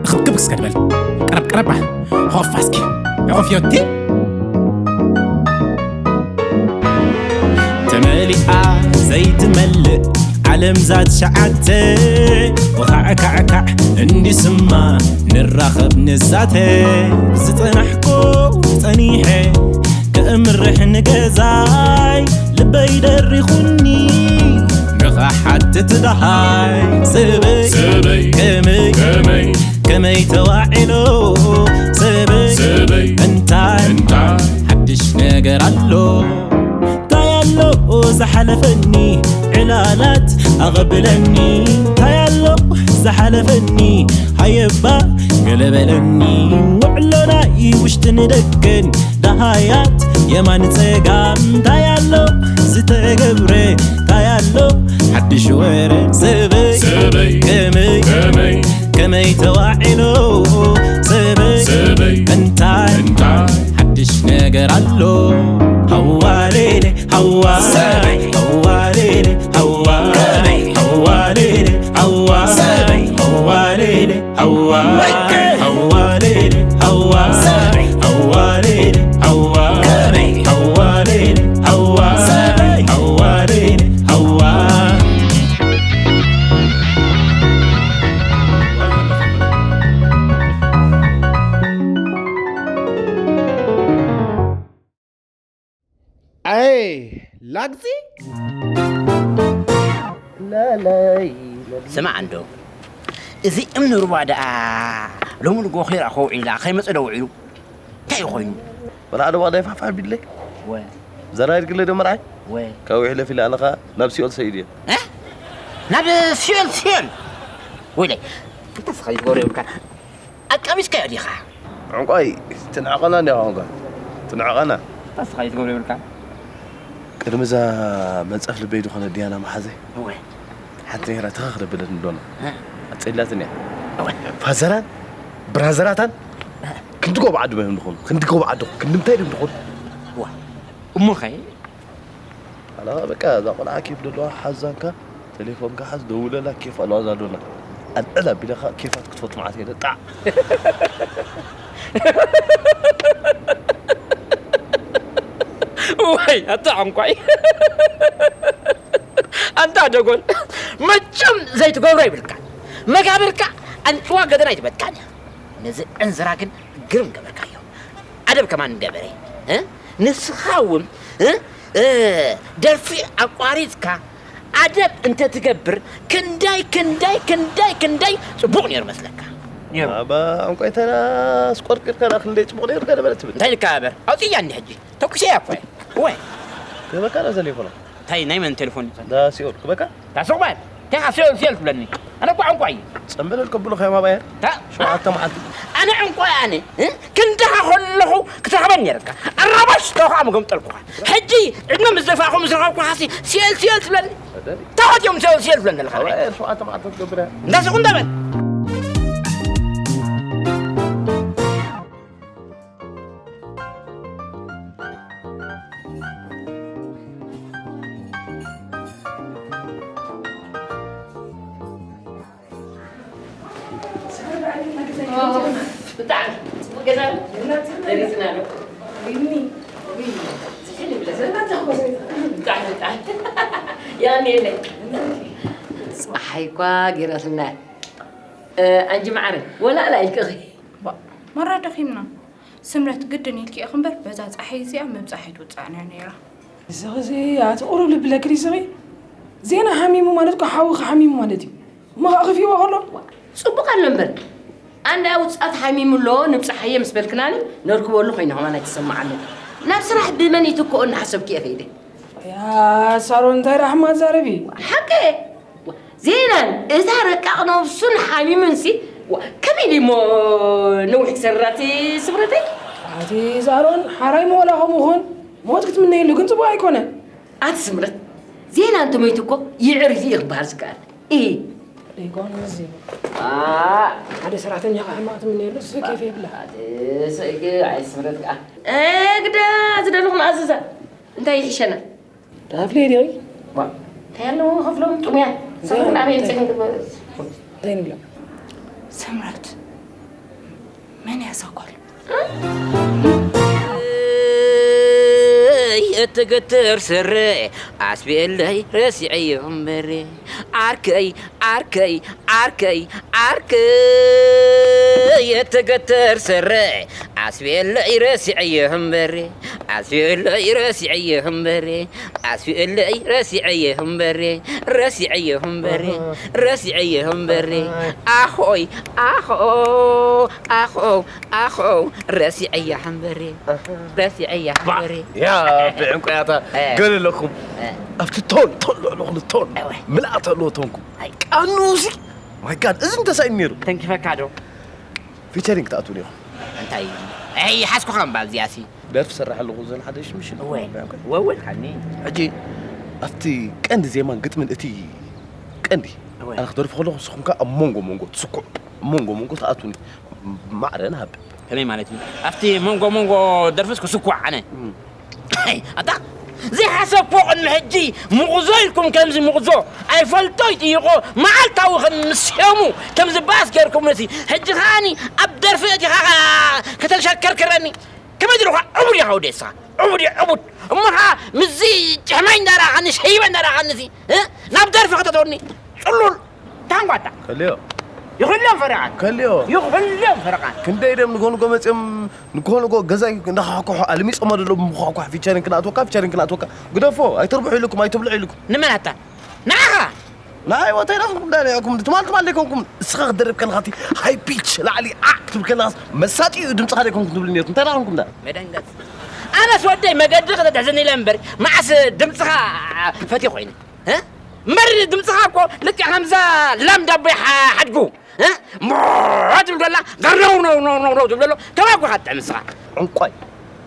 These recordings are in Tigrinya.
ክብክብ እስከ ድበል። ቀረብ ቀረባ። ሆፋ እስኪ። ሆፍዮቲ። ተመሊኣ ዘይትመልእ ዓለም ዛት ሸዓተ። ወኻዕካዕካዕ እንዲስማ ንራኸብ ንዛተ። ዝጸናሕኩ ጸኒሐ ከእምርሕ ንገዛይ ልበይ ደሪኹኒ ንኽሓትት ደሃይ። ሰበይ ሰበይ ከመይ ከመይ ከመይ ተዋዒሎ ሰበይ ሰበይ እንታይ እንታይ ሓድሽ ነገር ኣሎ? እንታይ ኣሎ ዝሓለፈኒ ዕላላት ኣቐብለኒ? እንታይ ኣሎ ዝሓለፈኒ ሃየባ ገለበለኒ? ውዕሎ ናይ ውሽጥን ደገን ደሃያት የማን ጸጋም እንታይ ኣሎ ዝተገብረ እንታይ ኣሎ ሓድሽ ወረ ሰበይ ሰበይ ከመይ ከመይ ከመይ ተዋዒሎ ሰበይ ሰበይ እንታይ እንታይ ሓድሽ ነገር ኣሎ? ሃዋሌሌ ሃዋ ሰበይ ሃዋሌሌ ሃዋ ከመይ ሃዋሌሌ ሃዋ ሰበይ ሃዋሌሌ ሃዋ ሃዋሌሌ ሃዋ ሰበይ ሃዋሌሌ ሃዋ ከመይ ሃዋሌሌ ሃዋ ሰበይ ሃዋሌሌ ሃዋ። ኣይ ላግጺ ለለይ። ስማዕ እንዶ፣ እዚ እምኒ ሩባ ደኣ ሎሚ ንጎ ኺራ ከውዒላ ከይመጸ ዶ ውዒሉ? እንታይ እዩ ኮይኑ? ወላ ሓደ ዋዳ ይፋሕፋሕ ቢለይ ወ ዘራይድ ግለ ዶ መርዓይ ወ ካብ ውሕለ ፊል ኣለኻ ናብ ሲኦል ሰይድ እየ እ? ናብ ሲኦል ሲኦል ወይለይ እንታይ ስኻ ይትገብሮ ይብልካ ኣቃሚስካዮ ዲኻ ዕንቋይ ትንዕቐና እንዲኻ ኾንካ ትንዕቐና እንታይ ስኻ ይትገብሮ ይብልካ ቅድሚ እዛ መንፀፍ ልበይ ዝኾነ ዲያና መሓዘይ እወ ሓንቲ ነይራ ተኸኽ ደብለት እንዶና እ? ኣፀላትን እያ እወ ፋዘራን ብራዘራታን ክንዲ ጎብዓ ድመ እዮም ዝኾኑ ክንዲ ጎብዓ ድኹ ክንዲ ምንታይ ድም ዝኾኑ እዋ እሞ ኸይ ኣላ በቃ እዛ ቆልዓ ኬፍ ደለዋ ሓዛንካ ቴሌፎንካ ሓዝ ደውለላ ኬፍ ኣለዋ እዛ ዶና ኣልዕል ኣቢለካ ኬፋት ክትፈቱ ማለት እየ ጣዕ ወይ ኣታ ዕንቋይ ኣንታ ደጎል መቸም ዘይትገብሮ ይብልካ መጋብርካ ኣንጭዋ ገደና ይትበትካን እያ ነዚ ዕንዝራ ግን ግርም ገበርካዮ ኣደብ ከማን ገበረ እ? ንስኻ እውን እ? እ፣ ደርፊ ኣቋሪፅካ ኣደብ እንተትገብር ክንዳይ ክንዳይ ክንዳይ ክንዳይ ፅቡቕ ነይሩ መስለካ ነይሩ ኣባ ዕንቋይተና ስቆርቂርካ ዳ ክንደይ ፅቡቕ ነይሩ ገለ በለ ትብል እንታይ ንከባበር ኣውፅያ እኒ ሕጂ ተኩሰያ እኮ እየ እወ ክበካ ዳ ዘሌፎና እንታይ ናይ መን ቴሌፎን እዩ ዳ ሲኦል ክበካ ታስቕ በል እንታይ ካ ሲኦል ሲኦል ትብለኒ ኣነ እኳ ዕንቋ እዩ ፀምበለል ከብሉ ከማባየ ታ ሸውዓተ መዓልቲ ኣነ ዕንቋ ኣነ እ? ክንድኻ ከለኹ ክትረኽበኒ ነርካ ኣራባሽ ተኻ ምገምጠልኩኻ ሕጂ ዕድመ ምስ ደፋእኹ ምስ ረኸብኩኻሲ ሲኤል ሲኤል ትብለኒ ታወት እዮም ሲኤል ሲኤል ትብለኒ ኣለኻ ሸውዓተ መዓልቲ ክትገብር እያ እንዳ ስኹ እንዳበል ብጣዕሚ ጽቡቅ ገዛ ደሪስና ኣሎ። ቢኒ፣ ቢኒ፣ ዝሕል ብለ ዘናታ ኮሰ ብጣዕሚ ብጣዕሚ ያኔ የለይ ፀሓይ እኳ ገይራትና ኣንጂ መዓረ ወላእላ ኢልክኺ መራ ደኺምና ስምረት ግድን ኢልኪ ኢኺ እምበር በዛ ፀሓይ እዚኣ ምብፃሕ ኣይትውፃእን እያ ነይራ። እዚ ኸዚ ኣቲ ቁሩብ ልቢ ለክሪ ስኺ ዜና ሓሚሙ ማለት እኮ ሓውኺ ሓሚሙ ማለት እዩ እሞ ከዓ ክፊእዎ ከሎ ፅቡቅ ኣሎ እምበር ኣንዳ ውፃት ሓሚሙ ኣሎ ንብፃሓየ ምስ በልክናኒ ነርክበሉ ኮይነ ከማን ኣይተሰማዓንን ናብ ስራሕ ብመን ይትክኦ እናሓሰብኪ እየ ከይደ ያ ሳሮን እንታይ ዳሕማ ዛረቢ ሓቂ ዜናን እዛ ረቃቕ ነብሱን ሓሚሙንሲ ከመይ ኢሉ እሞ ነዊሕ ክሰርራት ስምረተይ ኣቲ ሳሮን ሓራይ መወላ ከምኡ ኹን ሞት ክትምነየሉ ግን ፅቡቅ ኣይኮነን ኣቲ ስምረት ዜና እንተመይቱ እኮ ይዕር እዩ ክበሃል ዝከኣል እ ደይኮን እዚ አ፣ ሓደ ሰራሕተኛ ከዓ ሕማቅ ትምነየሉ እሱ ኬፍ የብላ ኣቲ ስእኪ ኣይ ስምረት ከዓ እግዳ ዝደለኹ መኣዘዛ እንታይ ይሕሸና ተኸፍለ ዲኺ እንታይ ኣለዎ ከፍሎም ጥሙያት ሰምረት ኣበይ ጽንግበዝ? ዘይንብሎ። ሰምረት፣ መን እያ እዛ ጓል? እትግትር ስረ ኣስቤለይ ረሲዐዮ እምበሬ። ዓርከይ ዓርከይ ዓርከይ ዓርከይ፣ እትግትር ስረ ኣስቤለይ ረሲዐዮ እምበሬ። ኣስቤለይ ረሲዐዮ እምበሬ። ኣስቤለይ ረሲዐዮ እምበሬ። ረሲዐዮ እምበሬ። ረሲዐዮ እምበሬ። ኣኾይ ኣኾ ኣኾ ኣኾ፣ ረሲዐያ ሓምበሬ። ረሲዐያ ሓምበሬ። ያ ብዕንቆያታ። ገለ ኣለኹም። ኣብቲ ቶን ቶን ልዕሊ ኩሉ ቶን ምልኣት ኣለዎ ቶንኩም። ኣይ። ቃኑሲ ማይ ጋድ፣ እዚ እንተሳይ ነይሩ። ተንኪፈካ ዶ? ፊቸሪንግ ትኣትው ዲኹም? እንታይ? ኣይ ሓስኩኻ እምባ ኣብዚኣሲ። ደርፊ ሰራሕ ኣለኹ ዘን ሓደ ሽምሽ። እወ። ወወልካኒ። ሕጂ ኣብቲ ቀንዲ ዜማን ግጥምን እቲ ቀንዲ፣ እወ። ኣነ ክደርፍ ከለኹ ንስኹም ከኣ ኣብ መንጎ መንጎ ትስኩዕ፣ ኣብ መንጎ መንጎ ትኣትውኒ። ማዕረ ንሃብ። ከመይ ማለት እዩ? ኣብቲ መንጎ መንጎ ደርፍስ ክስኩዕ ኣነ? እም። ኣይ፣ ኣታ ዘይሓሰብኩ ቅድሚ ሕጂ ምቑዞ ኢልኩም ከምዚ ምቑዞ ኣይፈልጦ ይጥይቆ መዓልታዊ ከም ምስዮሙ ከምዚ ባስ ጌርኩም ነሲ ሕጂ ከኣኒ ኣብ ደርፊ እቲኻ ከተሸከርክረኒ። ከመይ ዝበልኻ ዕቡድ ኢኻ ወዲ ንስኻ። ዕቡድ እየ፣ ዕቡድ። እሞ ኸዓ ምስዚ ጭሕማይ እንዳረኣኻኒ፣ ሸይበ እንዳረኣኻኒ፣ እዚ፣ እ? ናብ ደርፊ ከተእትወኒ። ጽሉል። ታንጓታ። ከልዮ። ይኹሎም ፈረቓን። ከልዮ። ይኹሎም ፈረቓን። ክንደይ ደም ንጎ ንጎ መጽዮም፣ ንጎ ንጎ ገዛይ እንዳኳሕኳሑ፣ ኣልሚጾሞ ደሎ ብምኳሕኳሕ፣ ፊቸሪንግ ክነእትወካ፣ ፊቸሪንግ ክነእትወካ። ግደፎ፣ ኣይትርብሑ ኢልኩም፣ ኣይትብልዑ ኢልኩም። ንመን ኣታ? ንዓኻ? ንዓይ ወተይ ናኹም እንዳልያኩም፣ ትማል ትማል ደይኮንኩም፣ እስኻ ክትደርብ ከለኻ እቲ ሃይ ፒች ላዕሊ ዓዕ ክትብል ከለኻስ መሳጢ እዩ ድምፅኻ ደይኮንኩም ትብሉ ነይርኩም። እንታይ ናኹምኩም ዳ? መደንገጽ። ኣነስ ወደይ መገዲ ከተትሕዘኒ ኢለ እምበር፣ መዓስ ድምፅኻ ፈትየ ኮይነ? እ? እምበር ድምፅኻ እኮ ልክዕ ከምዛ ላም ዳቦ ይሓ-፣ ሓድጉ፣ እ? ሞ ትብል ዘላ፣ ገርነው ነው ነው ነው ነው ትብል ዘሎ፣ ከማይ እኮ ኢኻ ትጥዕም ንስኻ። ዕንቋይ።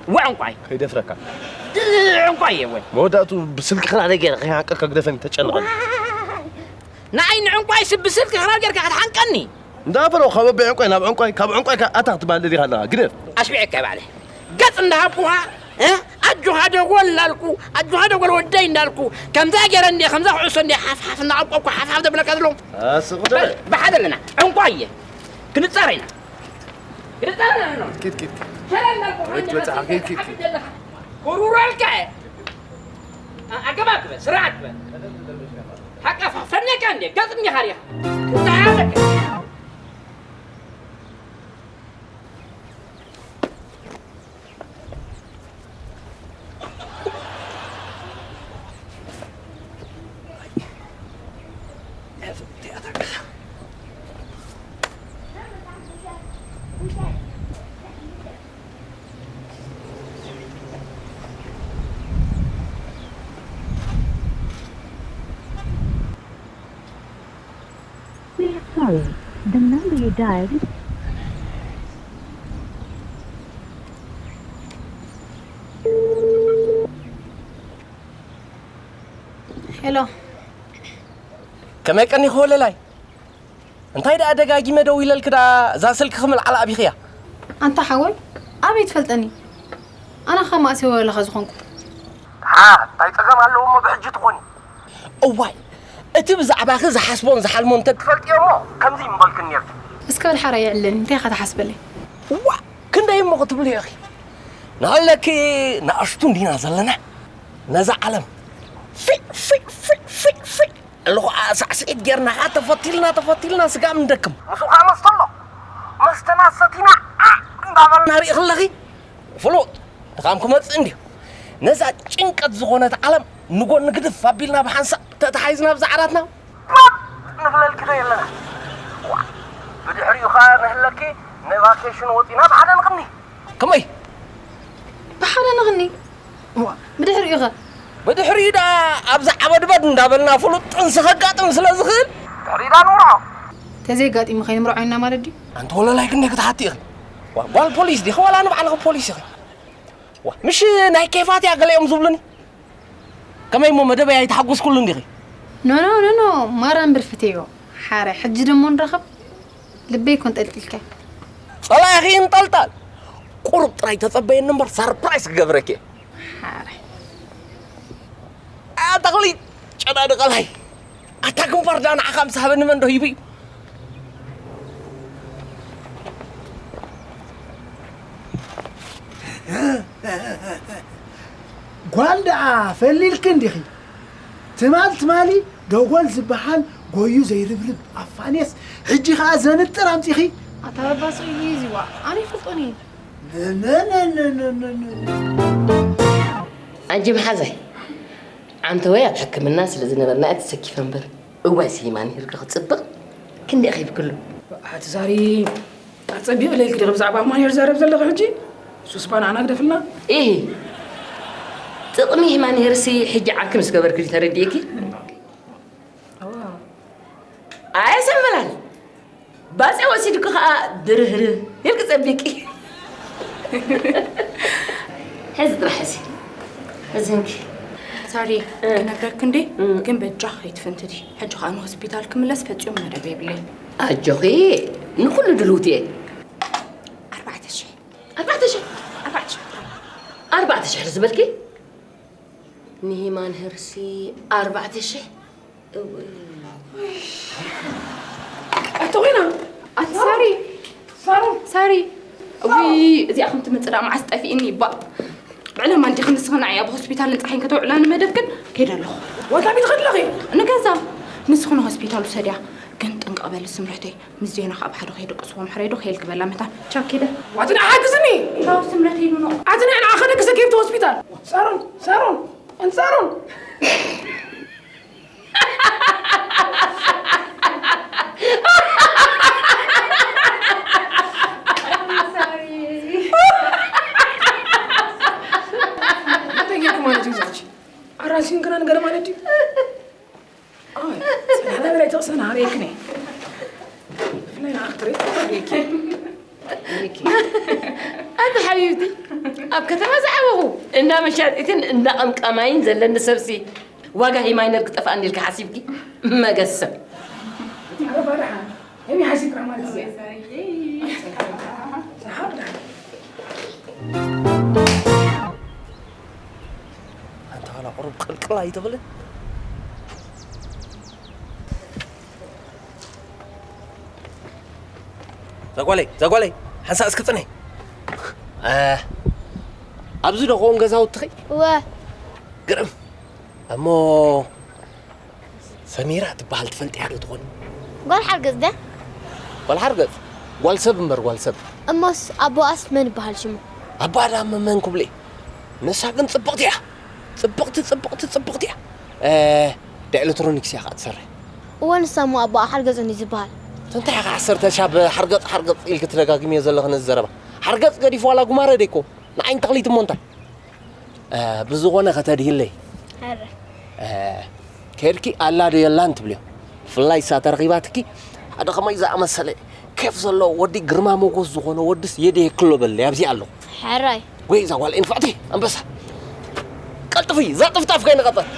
ወ ዕንቋይ። ከይደፍረካ። እ፣ ዕንቋይ እየ ወ። መወዳእቱ ብስልኪ ክራር ገይረ ከይሃንቀካ ግደፈኒ ተጨነቐኒ። ንዓይ ንዕንቋይሲ ብስልኪ ክራር ጌርካ ክትሓንቀኒ? እንዳፈረው ካብ ኣቦይ ዕንቋይ ናብ ዕንቋይ፣ ካብ ዕንቋይ ከ ኣታ ክትበሃል ደሊኻ ኣለኻ። ግደፍ። ኣሽቢዐካ ባዕለ። ገጽ እንዳሃብኩኻ፣ እ? ኣጆኻ ደጎል እንዳልኩ፣ ኣጆኻ ደጎል ወደይ እንዳልኩ፣ ከምዛ ገይረ እንድየ፣ ከምዛ ኩዕሶ እንድየ፣ ሓፍ ሓፍ እናዓቆብኩ፣ ሓፍ ሓፍ ዘብለካ ዘለኹ። ኣስቕ በል፣ በል። ብሓደ ኣለና። ዕንቋይ እየ። ክንጻረ ኢና። ክንጻረ ኢና። ኪድ፣ ኪድ፣ ኪድ። ሸለል እንዳልኩ፣ ወይ ትበጽሓ፣ ኪድ፣ ኪድ፣ ኪድ። ሓፍ ዘለኻ። ኩሩራልካ እየ። ኣ-፣ ኣገባብ ግበር፣ ስርዓት ግበር። ሓቃ ፈ-፣ ፈነካ እንድየ፣ ገጽ እንዲኻ ሪኻ። እንታይ ኣለካ? We are sorry. The number you dialed is ሄሎ። ከመይ ቀኒኺ ወለላይ? እንታይ ደኣ ደጋጊመ ደዊለልኪ ደኣ እዛ ስልኪ ክምልዓላ ኣቢኽያ? ኣንታ ሓወይ፣ ኣበይ ትፈልጠኒ? ኣነ ኸ መኣስ እየ ወለኻ ዝኾንኩ? ደሓር እንታይ ጸገም ኣለዎ እሞ ብሕጂ ትኾኒ? እዋይ፣ እቲ ብዛዕባኺ ዝሓስቦን ዝሓልሞን እንተ ትፈልጥዮ እሞ ከምዚ ምበልክን ኔርኪ። እስከ በል ሓራይ የዕልለኒ፣ እንታይ ኢኻ ትሓስበለይ? እዋ፣ ክንደይ እሞ ክትብልዮ ኢኺ? ንሃለኪ ንኣሽቱ እንዲና ዘለና። ነዛ ዓለም ፊ፣ ፊ፣ ፊ፣ ፊ፣ ፊ። ኣለኹ ሳዕስዒት ጌርና ኸዓ ተፈቲልና፣ ተፈቲልና ስጋብ ንደክም። ምስኡ ኸዓ መስተ ኣሎ። መስተና ሰቲና ዓ እንዳበልና ርኢ ኸለኺ ፍሉጥ ድኻም ክመጽእ እንድዩ። ነዛ ጭንቀት ዝኾነት ዓለም ንጎኒ ግድፍ ኣቢልና ብሓንሳእ ተተሓሒዝና ኣብዛ ዓራትና ባብ ንብለልኪ ዶ የለና? ዋ፣ ብድሕሪኡ ኸዓ ንህለኪ ንቫኬሽን ወጺና ብሓደ ንቕኒ። ከመይ? ብሓደ ንቕኒ። እዋ፣ ብድሕሪኡ ኸ? ብድሕሪኡ ደኣ ኣብዛ ዓበድበድ እንዳበልና ፍሉጥ ጥንሲ ከጋጥም ስለ ዝኽእል። ድሕሪኡ ደኣ ንምርዖ። ተዘይጋጢሙ ኸይንምርዖ ኢና ማለት ድዩ? ኣንቲ ወለላይ ክንደይ ክትሓቲ ኢኺ? ዋ፣ ጓል ፖሊስ ዲኺ ዋላ ንባዕልኺ ፖሊስ ኢኺ? ዋ፣ ምሽ ናይ ኬፋት እያ ገለ እዮም ዝብሉኒ። ከመይ እሞ መደበይ ኣይተሓጎስኩሉን ዲኺ? ኖ፣ ኖ፣ ኖ፣ ኖ፣ ማራ እምበር ፍትዮ። ሓረ፣ ሕጂ ደሞ ንራኸብ። ልበይ እኮ እንጠልጢልካ። ጸላኢኺ ይንጠልጠል። ቁሩብ ጥራይ ተጸበየኒ እምበር ሰርፕራይዝ ክገብረኪ እየ። ሓረ። ኣያ ተኽሊት፣ ጨዳ ድቐላይ። ኣታ ግንባር ደኣ ንዓኻ ምስ ሃበኒ መን ዶ ሂቡ እዩ? ጓል ደኣ ፈሊልኪ እንዲኺ? ትማል ትማሊ ደጎል ዝበሃል ጎዩ ዘይርብርብ ኣፋኔስ፣ ሕጂ ኸኣ ዘንጥር ኣምጺኺ? ኣታ ባባ ስኢሉ እዩ እዚዋ፣ ኣነ ይፈልጦን እየ። ነነነነነነ። ኣንቺ መሓዛይ፣ ዓንተወይ ኣብ ሕክምና ስለ ዝነበርና እየ ተሰኪፈ እምበር። እዋይ ስሂማን ሂርኪ ክጽብቕ ክንደይ ኺብክሉ። ኣቲ ዛሪ ኣጸቢቕ ለይልኪ ዲኺ ብዛዕባ ማንሄር ዛረብ ዘለኺ ሕጂ? ሱስ ባና ኣና ግደፍልና። ኢሂ። ጥቕሚ ሂማን ሄርሲ ሕጂ ዓርኪ ምስ ገበርኪ ድዩ ተረዲእኪ? ኣዋ። ኣየ ሰንበላል። ባጽዕ ወሲድኪ ኸኣ ድርህርህ ኢልኪ ጸቢቂ። ሕዚ ጥራሕ ሕዚ። ሕዚ እንኪ። ሳሪ፣ እ። ክነግረኪ እንዴ? እ። ግን በጃኺ ከይትፍንትቲ። ሕጂ ኸኣ ንሆስፒታል ክምለስ ፈጺሙ መደብ የብለይ። ኣጆኺ፣ ንኹሉ ድልውቲ እየ። ኣርባዕተ ሽሕ። ኣርባዕተ ሽሕ? ኣርባዕተ ሽሕ። ኣርባዕተ ሽሕ ዝበልኪ? ንሂማን ህርሲ ኣርባዕተ ሽሕ? እውይ። ኣቶ ኾይና። ኣቲ ሳሪ። ሳሮን። ሳሪ። እውይ፣ እዚኣ ከም ትመጽእ ደኣ መዓስ ጠፊእኒ እባ። ብዕለማ እንዲኺ ንስኽን ንዓይ ኣብ ሆስፒታልን ጸሓይን ከተውዕላኒ መደብ ግን ከይደ ኣለኹ። ዋታ ቤት ኸድለኺ? ንገዛ። ንስኽን ሆስፒታል ውሰድያ። ግን ጥንቅቕ በሊ ስምረተይ። ምስ ዜና ካብ ሓደ ከይደቅስዎ ምሕረይ ዶ ከየልግበላ መታን። ቻው ኪደ። ዋቲ ንዓ ሓግዝኒ። ቻው ስምረተይ ኑኖ። ኣቲ ንዓ ንዓ ኸደግሰ ኬብቲ ሆስፒታል። ሳሮን፣ ሳሮን፣ ኣን ሳሮን። እንታይ ጌርኩ ማለት እዩ ዛች? ኣራሲን ክናን ገለ ማለት እዩ። ኣይ፣ ጽናሕ በላይ ተቕሰና፣ ኣርእየክኒ። ብፍላይ ንኣኽትሪ፣ ኣርእየኪ። ኣርእየኪ። ኣቲ ሓቢብቲ፣ ኣብ ከተማ ዝዓበኹ፣ እንዳ መሻጢትን እንዳ ቀምቃማይን ዘለኒ ሰብሲ፣ ዋጋ ሂማይነር ክጠፍኣኒ ኢልኪ ሓሲብኪ? መገሰብ። ዓረፋ ደሓን። ሄሚ ሓሲብካ ማለት እዩ። ሰሓቕ ደሓን። ኣንታ ዋላ ቁሩብ ቅልቅል ኣይትብልን? ዛጓለይ፣ ዛጓለይ፣ ሓንሳእ እስኪ ጽንሒ። እ፣ ኣብዚ ዶ ክኸውን ገዛውትኺ? እወ። ግርም። እሞ ሰሚራ ትበሃል ትፈልጥያ ዶ ትኾኒ? ጓል ሓርገጽ ድያ? ጓል ሓርገጽ? ጓል ሰብ እምበር ጓል ሰብ። እሞስ ኣቦኣስ መን ይበሃል ሽሙ? ኣቦኣ ደኣ መ-፣ መን ክብሎ እዩ? ንሳ ግን ጽብቕቲ እያ። ጽብቕቲ፣ ጽብቕቲ፣ ጽብቕቲ እያ። እ፣ ዳ ኤሌክትሮኒክስ እያ ኸኣ ትሰርሕ። እወ፣ ንሳ እሞ ኣቦኣ ሓርገጽ እንድዩ ዝበሃል። እንታይ ኢኻ ዓሰርተ ሻብ ሓርገጽ፣ ሓርገጽ ኢልኪ ትደጋግምዮ ዘለኺ ነዚ ዘረባ? ሓርገጽ ገዲፉ ዋላ ጉማረ ደይኮ? ንዓይኒ ተኽሊት እሞ እንታይ? እ፣ ብዝኾነ ከተድሂለይ። ኧረ። እ፣ ከድኪ ኣላ ዶ የላን ትብልዮ። ብፍላይ እሳ ተረኺባትኪ፣ ሓደ ኸማይ ዝኣመሰለ ኬፍ ዘለዎ ወዲ ግርማ ሞጎስ ዝኾነ ወድስ የድህየኪ ኣሎ በለይ፣ ኣብዚ ኣለኹ። ሕራይ። ወይ እዛ ጓል ንፍዕቲ ኣንበሳ። ቀልጥፊ፣ እዛ ጥፍጣፍ ከይንቐጸል።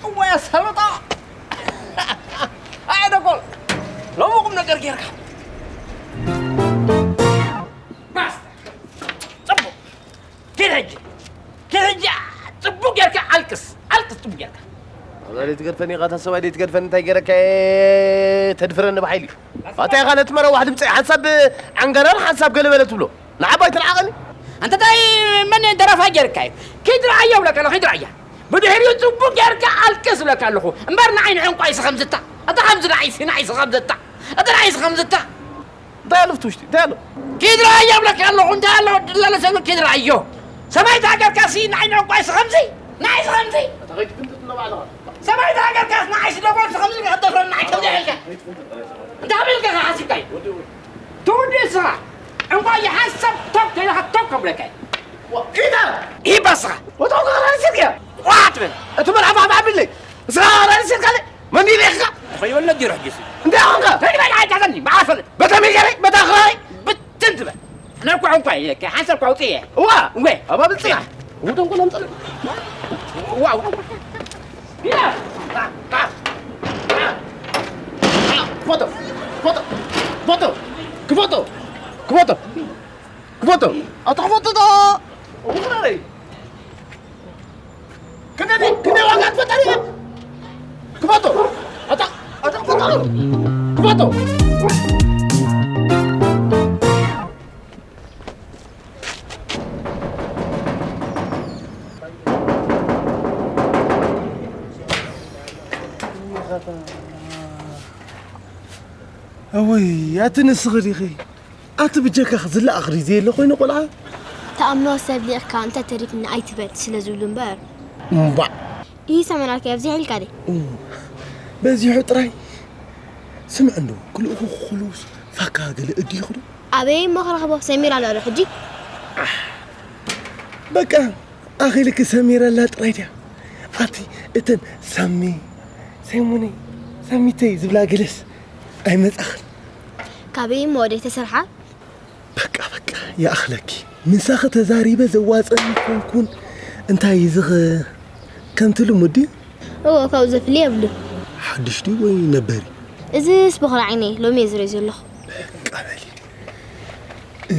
እዋይ ኣሳልጦ። ኣየ ደጎል። ሎሚ ቁም ነገር ጌርካ። ባስ። ጽቡቕ። ኪድ ሕጂ። ኪድ ሕጂ ጽቡቕ ጌርካ ኣልቅስ። ኣልቅስ ጽቡቕ ጌርካ። ኣዛ ደይትገድፈኒ ኢኻ፣ እታ ሰብኣይ ደይትገድፈኒ እንታይ ገይረካ እየ ተድፍረኒ ብሓይሊ። ኣታ ኢኻ ነቲ መረዋሕ ድምፂ ሓንሳብ ዓንገረር ሓንሳብ ገለ በለ ትብሎ። ንዓባይ ትንዓቐኒ። ኣንተ ታይ መን ደረፋ ጌርካ እዩ? ኪድ ረኣዮ ብለካ ኣሎ፣ ኪድ ረኣያ። ብድሕሪኡ ጽቡቕ ጌርካ ኣልቅስ ብለካ ኣለኹ። እምበር ንዓይ ንዕንቋይ ስኸምዝታ። ኣታ ከምዚ ንዓይ ሲ-፣ ንዓይ ስኸምዝታ። ኣታ ንዓይ ስኸምዝታ። እንታይ ኣሎ ኣብቲ ውሽጢ? እንታይ ኣሎ? ኪድ ረኣዮ እብለካ ኣለኹ፣ እንታይ ኣሎ? ድላለ ሰብ ኪድ ረኣዮ። ሰማይ ተሃገርካሲ ንዓይ ንዕቋይሲ ከምዚ፣ ንዓይሲ ከምዚ። ኣታ ከይትፍንጥጥ ንባዕልኻ። ሰማይ ተሃገርካስ ንዓይሲ ደጎልሲ ከምዚ ከደፍረኒ ንዓይ ከምዚ ኢልካ። እንታይ ኣቢልካ ሓሲብካዩ? ትውዲ እስኻ። ዕንቋይ ሓሳብ ቶክ ተይልካ ቶክ ከብለካ። ዋ፣ ኢታ! ኢባ እስኻ። ወጣው ከራሲልካ። ዋ ትብል። እቲ መልሓፍ ኣፍ ኣቢለይ። እስኻ ከራሲልካ። መን ኢኻ? ተኸይበል ነጊሩ ሕጂሲ። እንታይ ኾንካ? ተድበል ኣይታዘኒ፣ መዓፈል። በታ ሚገረይ፣ በታ ኽራይ። ብትን ትበል። ነኳ እንኳ ኢለካ፣ ሓንሳብ እኳ ኣውፅየ። እዋ፣ እወ። ኣባ ብልፅና። እው ተንኮል ኣምፀለ። እዋ፣ እዋ። ቢላ። ፎቶ፣ ፎቶ፣ ፎቶ። ክፎቶ፣ ክፎቶ፣ ክፎቶ። ኣታ ክፎቶ ዶ? እው ኽራይ። ክንደይ፣ ክንደይ ዋጋ ትፈጠር እያ? ክፈቶ! ኣታ ኣታ ክፈቶ! ክፈቶ! እውይ ኣቲ ንስኺ ዲኺ ኣቲ ብጀካ ክዝለ ኣኽሪ ዘየለ ኮይኑ ቆልዓ። ተኣምኖ ሰብ ሊቕካ እንተ ተሪፍኒ ኣይትበል ስለ ዝብሉ እምበር። እምባዕ ይህ ሰመናልካ ኣብዚ ሒልካ ደ በዚሑ ጥራይ። ስምዕ እንዶ ክልእኹ ክኽሉስ ፋካ ገለ እዲ ይኽዱ። ኣበይ እሞ ክረኽቦ ሰሚራ ኣሎ ዶ ሕጂ? በቃ ኣኺልኪ ሰሚረላ ጥራይ ድያ። ኣቲ እተን ሳሚ ሰይሙነይ ሳሚተይ ዝብላ ገለስ ኣይመጻኽን። ካበይ እሞ ወደ ተሰርሓ? በቃ በቃ ይኣኽለኪ። ምሳኺ ተዛሪበ ዘዋፀኒ ኮንኩን። እንታይ ዝኸ ከምቲ ልሙድ ድዩ? እዎ ካብኡ ዘፍሊ የብሉ። ሓድሽ ድዩ ወይ ነበር እዩ? እዚስ በኹሪ ዓይነይ ሎሚ እየ ዝርኢ ዘለኹ። በቃ በሊ። እ፣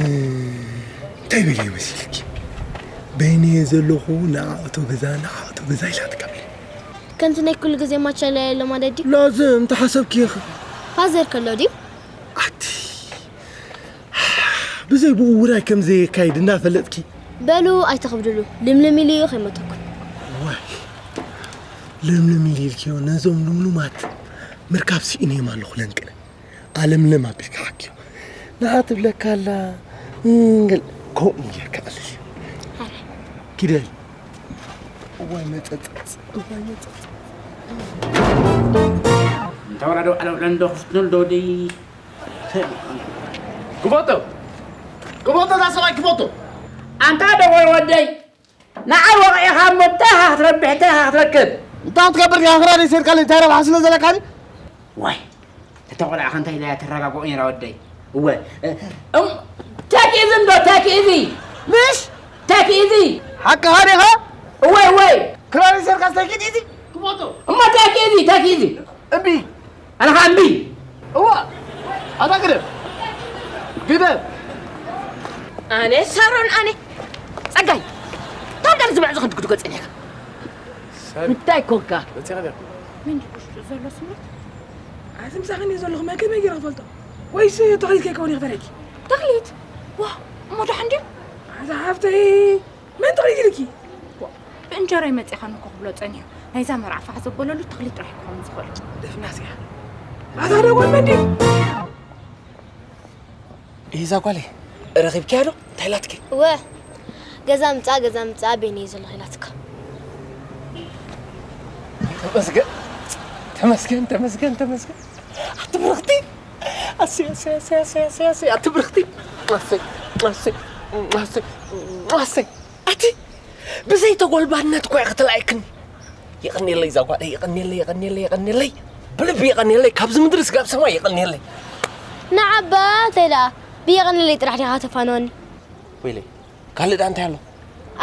እንታይ በልዮ መሲልኪ? በይነየ ዘለኹ ንዓእቶ ገዛ ንዓእቶ ገዛ ኢላትካ በሊ። ከምቲ ናይ ኩሉ ግዜ ማቻለያ የሎ ማለት ድዩ? ላዝም ተሓሰብኪ ኢኺ። ፋዘር ከሎ ድዩ? ኣቲ ብዘይ ብኡ ውራይ ከም ዘየካይድ እናፈለጥኪ በሉ ኣይተኽብድሉ። ልምልም ኢሉ እዩ ከይመተኩም። ዋይ ለምለም ኢሉ ኢልክዮ ነዞም ልምሉማት ምርካብ ስኢነዮም ኣለኹ ለንቅነ ኣለምለም ኣቢልካ ሓክዮ ንዓ ትብለካ ኣላ እንግል ከምኡ ጌርካ ኣለልዮ ኪደል እዋይ መፀፀፅ እዋይ መፀፀፅ እንተ ወራዶ ኣለውዕሎ እንዶ ክፍትኑ እንዶ ደይ ክፈቶ ክፈቶ እዛ ሰብኣይ ክፈቶ ኣንታ ደወል ወደይ ንዓይ ወቒዕኻ እሞ እንታይ ኢኻ ክትረብሕ እንታይ ኢኻ ክትረክብ እንታይ ክትገብር ዲኻ ክራር ይሰድካለይ እንታይ ረብሓ ስለ ዘለካ ድዩ ዋይ እተ ቆልዓ ከ እንታይ ኢላ እያ ተረጋግኦ ነይራ ወደይ እወ እም ተኪዚ እንዶ ተኪዚ ምሽ ተኪዚ ሓቅኻ ዲኻ እወ እወ ክራር ይሰድካ ዝተኪድ ኢዚ ክፈቶ እሞ ተኪዚ ተኪዚ እምቢ ኣነ ኸዓ እምቢ እዋ ኣታ ግደፍ ግደፍ ኣነ ሳሮን ኣነ ጸጋይ ታንዳር ዝብዕ ዝኽንድግድጎ ጸኒሕካ እንታይ ኮንካ ዘሎ ስምረት ኣቲ ምሳኽን እየ ዘለኹ መን ከመይ ገይረ ክፈልጦ ወይስ ተኽሊት ከይከውን ይኽፈለኪ ተኽሊት ዋ እሞ ደሓን ድዩ ኣዛ ሓፍተይ መን ተኽሊት ኢልኪ ብእንጀራይ መፂኻኒ እኮ ክብሎ ፀኒሑ ናይዛ መርዓ ፋሕ ዘበለሉ ተኽሊት ጥራሕ ክኸውን ዝኽእል ደፍናስ እያ ኣታ ደጎል መን ድዩ እዛ ጓለይ ረኺብኪያ ዶ እንታይ ኢላትኪ እወ ገዛ ምፃ ገዛ ምፃ ቤን እየ ዘለኹ ኢላትካ ተመስገን ተመስገን ተመስገን ተመስገን ኣቲ ብርኽቲ ኣሰይ ኣሰይ ኣሰይ ኣሰይ ኣሰይ ኣሰይ ኣቲ ብርኽቲ ኣሰይ ኣሰይ ኣሰይ ኣሰይ ኣሰይ ኣቲ ብዘይ ተጎልባነት እኮ እያ ክትለኣየክኒ የቐንየለይ እዛ ጓለይ የቐንየለይ የቐንየለይ የቐንየለይ ብልቢ የቐንየለይ ካብዚ ምድሪ ስጋብ ሰማይ የቐንየለይ ንዓባ እንታይ ደኣ ብየቐንለይ ጥራሕ ዲኻ ተፋንወኒ ወይለይ ካልእ ደኣ እንታይ ኣሎ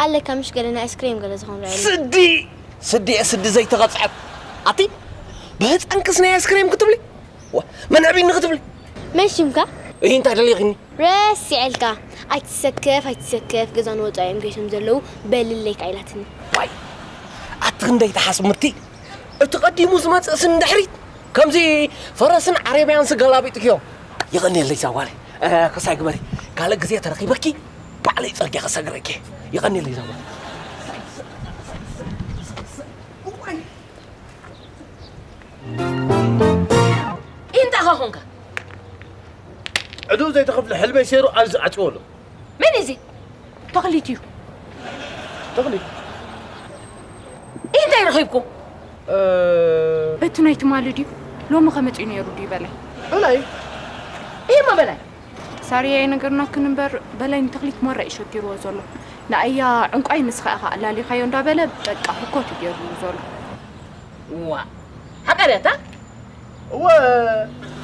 ኣለካ ምሽ ገለ ናይ ኣይስክሬም ገለ ዝኾን ርኣየኒ ስዲ ስዲ እየ ስዲ ዘይተቐፅዐት ኣቲ ብህፃንክስ ናይ ኣይስክሬም ክትብሊ ዋ፣ መን ኣዕቢኒ ክትብሊ መን ሽምካ እይ እንታይ ደሊኽኒ ረሲዐልካ ኣይትሰከፍ ኣይትሰከፍ ገዛ ንወፃ እዮም ገሾም ዘለዉ በልለይ ካኢላትኒ ዋይ ኣቲ ክንደይ ተሓስምቲ እቲ ቀዲሙ ዝመፅእስ ንድሕሪት ከምዚ ፈረስን ዓረብያን ስገላቢጥክዮ ይቐንየለይ ዛጓለ ክሳይ ግበሪ ካልእ ግዜ ተረኺበኪ ባዕለይ ፅርግያ ክሰግረኪ ይቐንየለይ ዛጓለ እንታይ ኻ ኾንካ ዕዱ ዘይተኸፍለ ሕልመይ ሰይሩ ኣብዚ ዓፅዎ ኣሎ መን እዚ ተኽሊት እዩ ተኽሊት እንታይ ረኺብኩም እቲ ናይ ትማሊ ድዩ ሎሚ ከመፅኡ ነይሩ ድዩ በላይ በላይ እሞ በላይ ሳርያ የነገርናክን እምበር በላይ ንተኽሊት ማራ እዩ ሸጊርዎ ዘሎ ንኣያ ዕንቋይ ንስኻ ኢኻ ኣላሊኻዮ እንዳበለ በቃ ህኮት እዩ ገይርሉ ዘሎ ዋ ሓቃ ድያ እታ እወ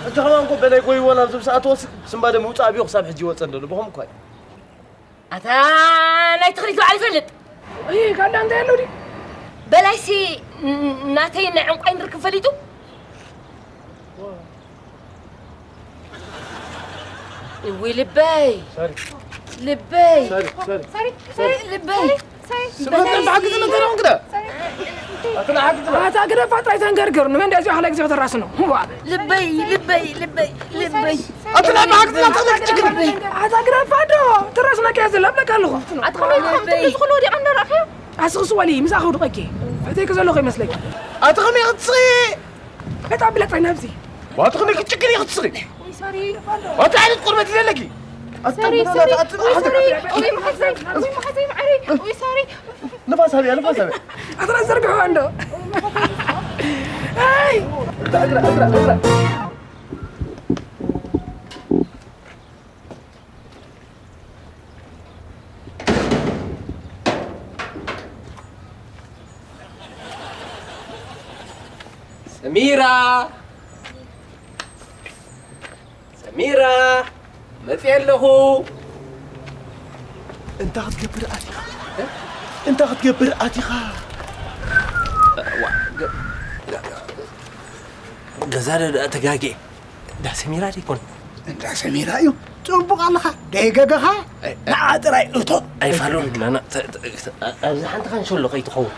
እንተ ኸማን ኮ በላይ ጎይዎ ናብ ዝብስኣትዎስ ስምባደ ምውፃእ ኣብዮ ክሳብ ሕጂ ይወፀ እንደሎ ብኸም እኳ እዩ ኣታ ናይ ተኽሊት በዓል ይፈልጥ እይ ካዳ እንታይ ኣሎ ድዩ በላይሲ ን- ናተይ ናይ ዕንቋይ ንርክብ ፈሊጡ እዊ ልበይ ልበይ ልበይ ስብረት ናይ ብሓቂ ዝመተና ውን ግዳ። ኣትና ሓቂ ዝመ- ኣታ ግደፋ ጥራይ ተንገርግር። ንመን ደኣ እዚኣ ካልኣይ ግዜ ከተራስኖ? ዋ። ልበይ፣ ልበይ፣ ልበይ፣ ልበይ። ኣትና ብሓቂ ዝመተና ክትጭግር። ኣታ ግደፋ ዶ? ትራስነካ እያ ዘላ እብለካ ኣለኹ። ኣታ ከመይ ኢኻ ከምቲ ልበይ። እዚ ኩሉ ወዲቓ እንዳረኣኽዮ? ኣስኽስ ዋሊ፣ ምሳኻ ውድቐኪ። ፈተይኪ ዘለኹ ይመስለኪ። ኣታ ከመይ ክትስኺ? እታ ብለጥ ናብዚ። ዋት ኾነ ክትጭክሪ ክትስሪ። ወይ ሶሪ፣ ፋንዶ። ዋት ዓይነት ቁርበት ዘለኪ? ሶሪ፣ ኣታ ሶሪ። ኣታ ወይ ሶሪ። ወይ መሓዘይ፣ ወይ መሓዘይ ማዕረይ። ወይ ሶሪ። ንፋስ ሃብያ፣ ንፋስ ሃብያ። ኣትራ ዘርግሖ እንዶ። ኣይ! እግራ፣ እግራ፣ እግራ። ሰሚራ! ሰሚራ! መፅየ ኣለኹ። እንታይ ክትገብር ኣቲኻ? እ? እንታይ ክትገብር ኣቲኻ? ዋ፣ ገ-፣ ገዛ ደ-፣ ደ-፣ ተጋጌ። እንዳ ሰሚራ ዶ ይኮን? እንዳ ሰሚራ እዩ። ጽቡቕ ኣለኻ። ደይገገኻ? ኣይ፣ ኣይ። ንዓ ጥራይ እቶ። ኣይፋሉን፣ ናና፣ ተ-፣ ተ-፣ ተ-፣ ኣብዚ ሓንቲ ካንሸሎ ከይትኸውን።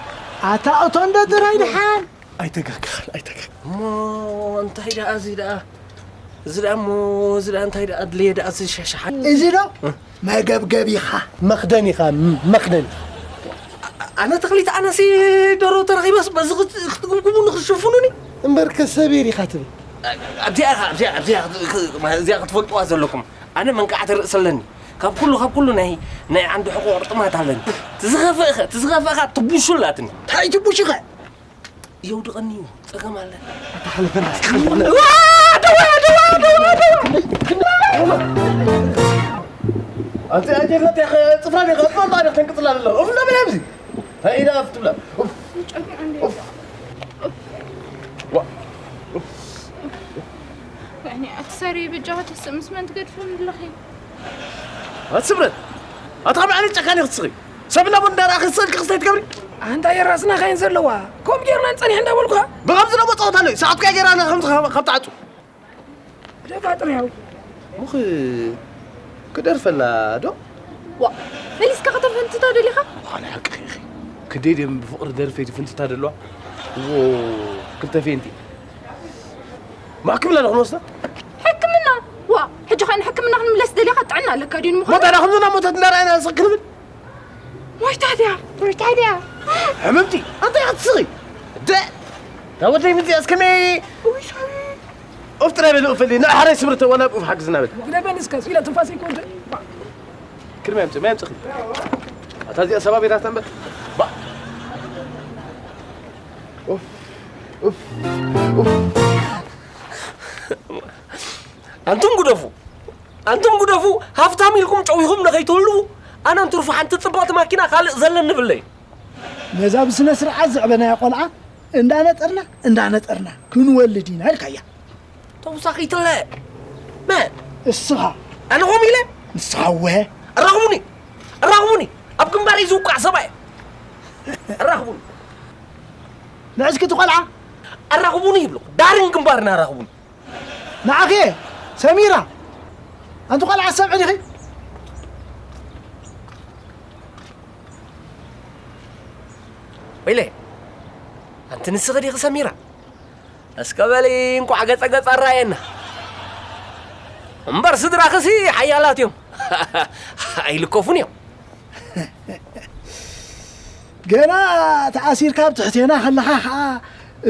ኣታ እቶ እንዶ ጥራይ ድሓን። ኣይተጋግኻን፣ ኣይተጋግ-፣ እሞ እንታይ ደኣ እዚ ደኣ? እዚ ደኣ እሞ፣ እዚ ደኣ እንታይ ደኣ ኣድለየ ደኣ እዚ ሻሽሓት? እዚ ዶ? እ? መገብገቢኻ። መኽደኒኻ፣ ም-፣ መኽደኒ። ኣ-፣ ኣነ ተኽሊት ኣነሲ ደሮ ተረኺበስ በዚ ክት-፣ ክትግምግሙኒ ክትሽፍኑኒ? እምበርከ ሰቢር ኢኻ ትብል። ኣብዚኣ ኢኻ፣ ኣብዚኣ፣ ኣብዚኣ፣ እዚኣ ክትፈልጡዋ ዘለኩም። ኣነ መንቃዕቲ ርእሲ ኣለኒ። ካብ ኩሉ፣ ካብ ኩሉ ናይ፣ ናይ ዓንዲ ሕቖ ቁርጥማት ኣለኒ። ትዝኸፍእኸ፣ ትዝኸፍእኻ ትቡሹ ኣላትኒ። እንታይ ትቡሹኸ? የውድቐኒ እዩ፣ ጸገም ኣለኒ። ኣታ ሓለፈና እስኪ ሓለፈና። ዋ፣ ደዋ፣ ደዋ፣ ደዋ፣ ደዋ። ኣንቲ ኣጀርነት ያኸ ጽፍራ ዲኻ፣ ጽፍራ ዲኻ ተንቅጽላ ኣለኹ። ኡፍ፣ እንዳበለ ኣብዚ። እንታይ ኢዳ ኣፍ ትብላ? ኡፍ። ጨሚዑ እንዲ። ኡፍ። ዋ። ኡፍ። ወይኔ፣ ኣቲ ሰሪ፣ በጃኻ ተስእ፣ ምስ መን ትገድፍኒ ኣለኺ? ኣቲ ስምረት፣ ኣቲ ከመይ ዓይነት ጨካን ኢኺ ትስኺ? ሰብ ናብ እንዳረኣኺ ስእልኪ ክስታይ ትገብሪ? ኣንታ የራስና ኸይን ዘለዋ፣ ከምኡ ጌርና ንጸኒሕ እንዳበልኩኻ። ብኸምዚ ደሞ ጸወታ ኣሎ እዩ። ሰዓትካ ጌራ ኣነ ከምዚ ካብ፣ ካብ ትዓጹ። ደፋጥር ያው። ሙኽ ክደርፈላ ዶ? ዋ፣ መሊስካ ከተፈንትታ ደሊኻ? ዋላ ሓቂ ኢኺ። ክደይ ድም ብፍቕሪ ደርፈይ ትፍንትታ ደለዋ? ዎ፣ ክልተ ፌንቲ። ማሕክምና ዶ ክንወስዳ? ሕክምና? ዋ፣ ሕጂ ኸኣ ንሕክምና ክንምለስ ደሊኻ? ጥዕና ኣለካ ድዩ ንምዃኑ? ሞት ኣና ከምዚ ናብ ሞታት እንዳረኣና ስቕ ክንብል? ወይ ታድያ፣ ወይ ታድያ። ሕምምቲ፣ ኣንታይ ክትስኺ? ደ-፣ እታ ወደይ ምንዚኣ እስከ መይ-፣ ኡፍ ጥራይ በል፣ ኡፍ በል። ንዓ ሓራይ ስምርተ ዋላ ኡፍ ሓግዝና በል። ግደፈኒ እስከ፣ ኢለ ትንፋሰይ ክወደይ። ክል ማይ ኣምጽእ፣ ማይ ኣምጽእኺ። ኣታ እዚኣ ሰባቢራታ እምበር። ባ-፣ ኡፍ፣ ኡፍ፣ ኡፍ። ኣንቱም ግደፉ፣ ኣንቱም ግደፉ፣ ሃፍታም ኢልኩም ጨዊኹም ንኸይትህልዉ፣ ኣነ እንትርፎ ሓንቲ ጽብቕቲ ማኪና ካልእ ዘለኒ ብለይ። ነዛ ብስነ ስርዓት ዘዕበናያ ቆልዓ እንዳነጠርና፣ እንዳነጠርና ክንወልድ ኢና ኢልካያ። ተውሳኺትለ። መን? እስኻ። ኣነ ኸም ኢለ? ንስኻ እወ። ኣራኽቡኒ፣ ኣራኽቡኒ፣ ኣብ ግንባረይ ዝውቃዕ ሰብኣይ። ኣራኽቡኒ። ንዕስኪ እቲ ቆልዓ። ኣራኽቡኒ ይብሉ። ዳርን ግንባርን ኣራኽቡኒ። ንዓኺ ሰሚራ፣ ኣንቲ ቆልዓ ሰምዒ ዲኺ? ወይለ፣ ኣንቲ ንስኺ ዲኺ ሰሚራ? እስከ በሊ እንቋዕ ገጸ ገጸ ኣራየና። እምበር ስድራኽሲ ሓያላት እዮም። ኣይልከፉን እዮም። ገና ተኣሲርካ ኣብ ትሕቴና ከለኻ ኸኣ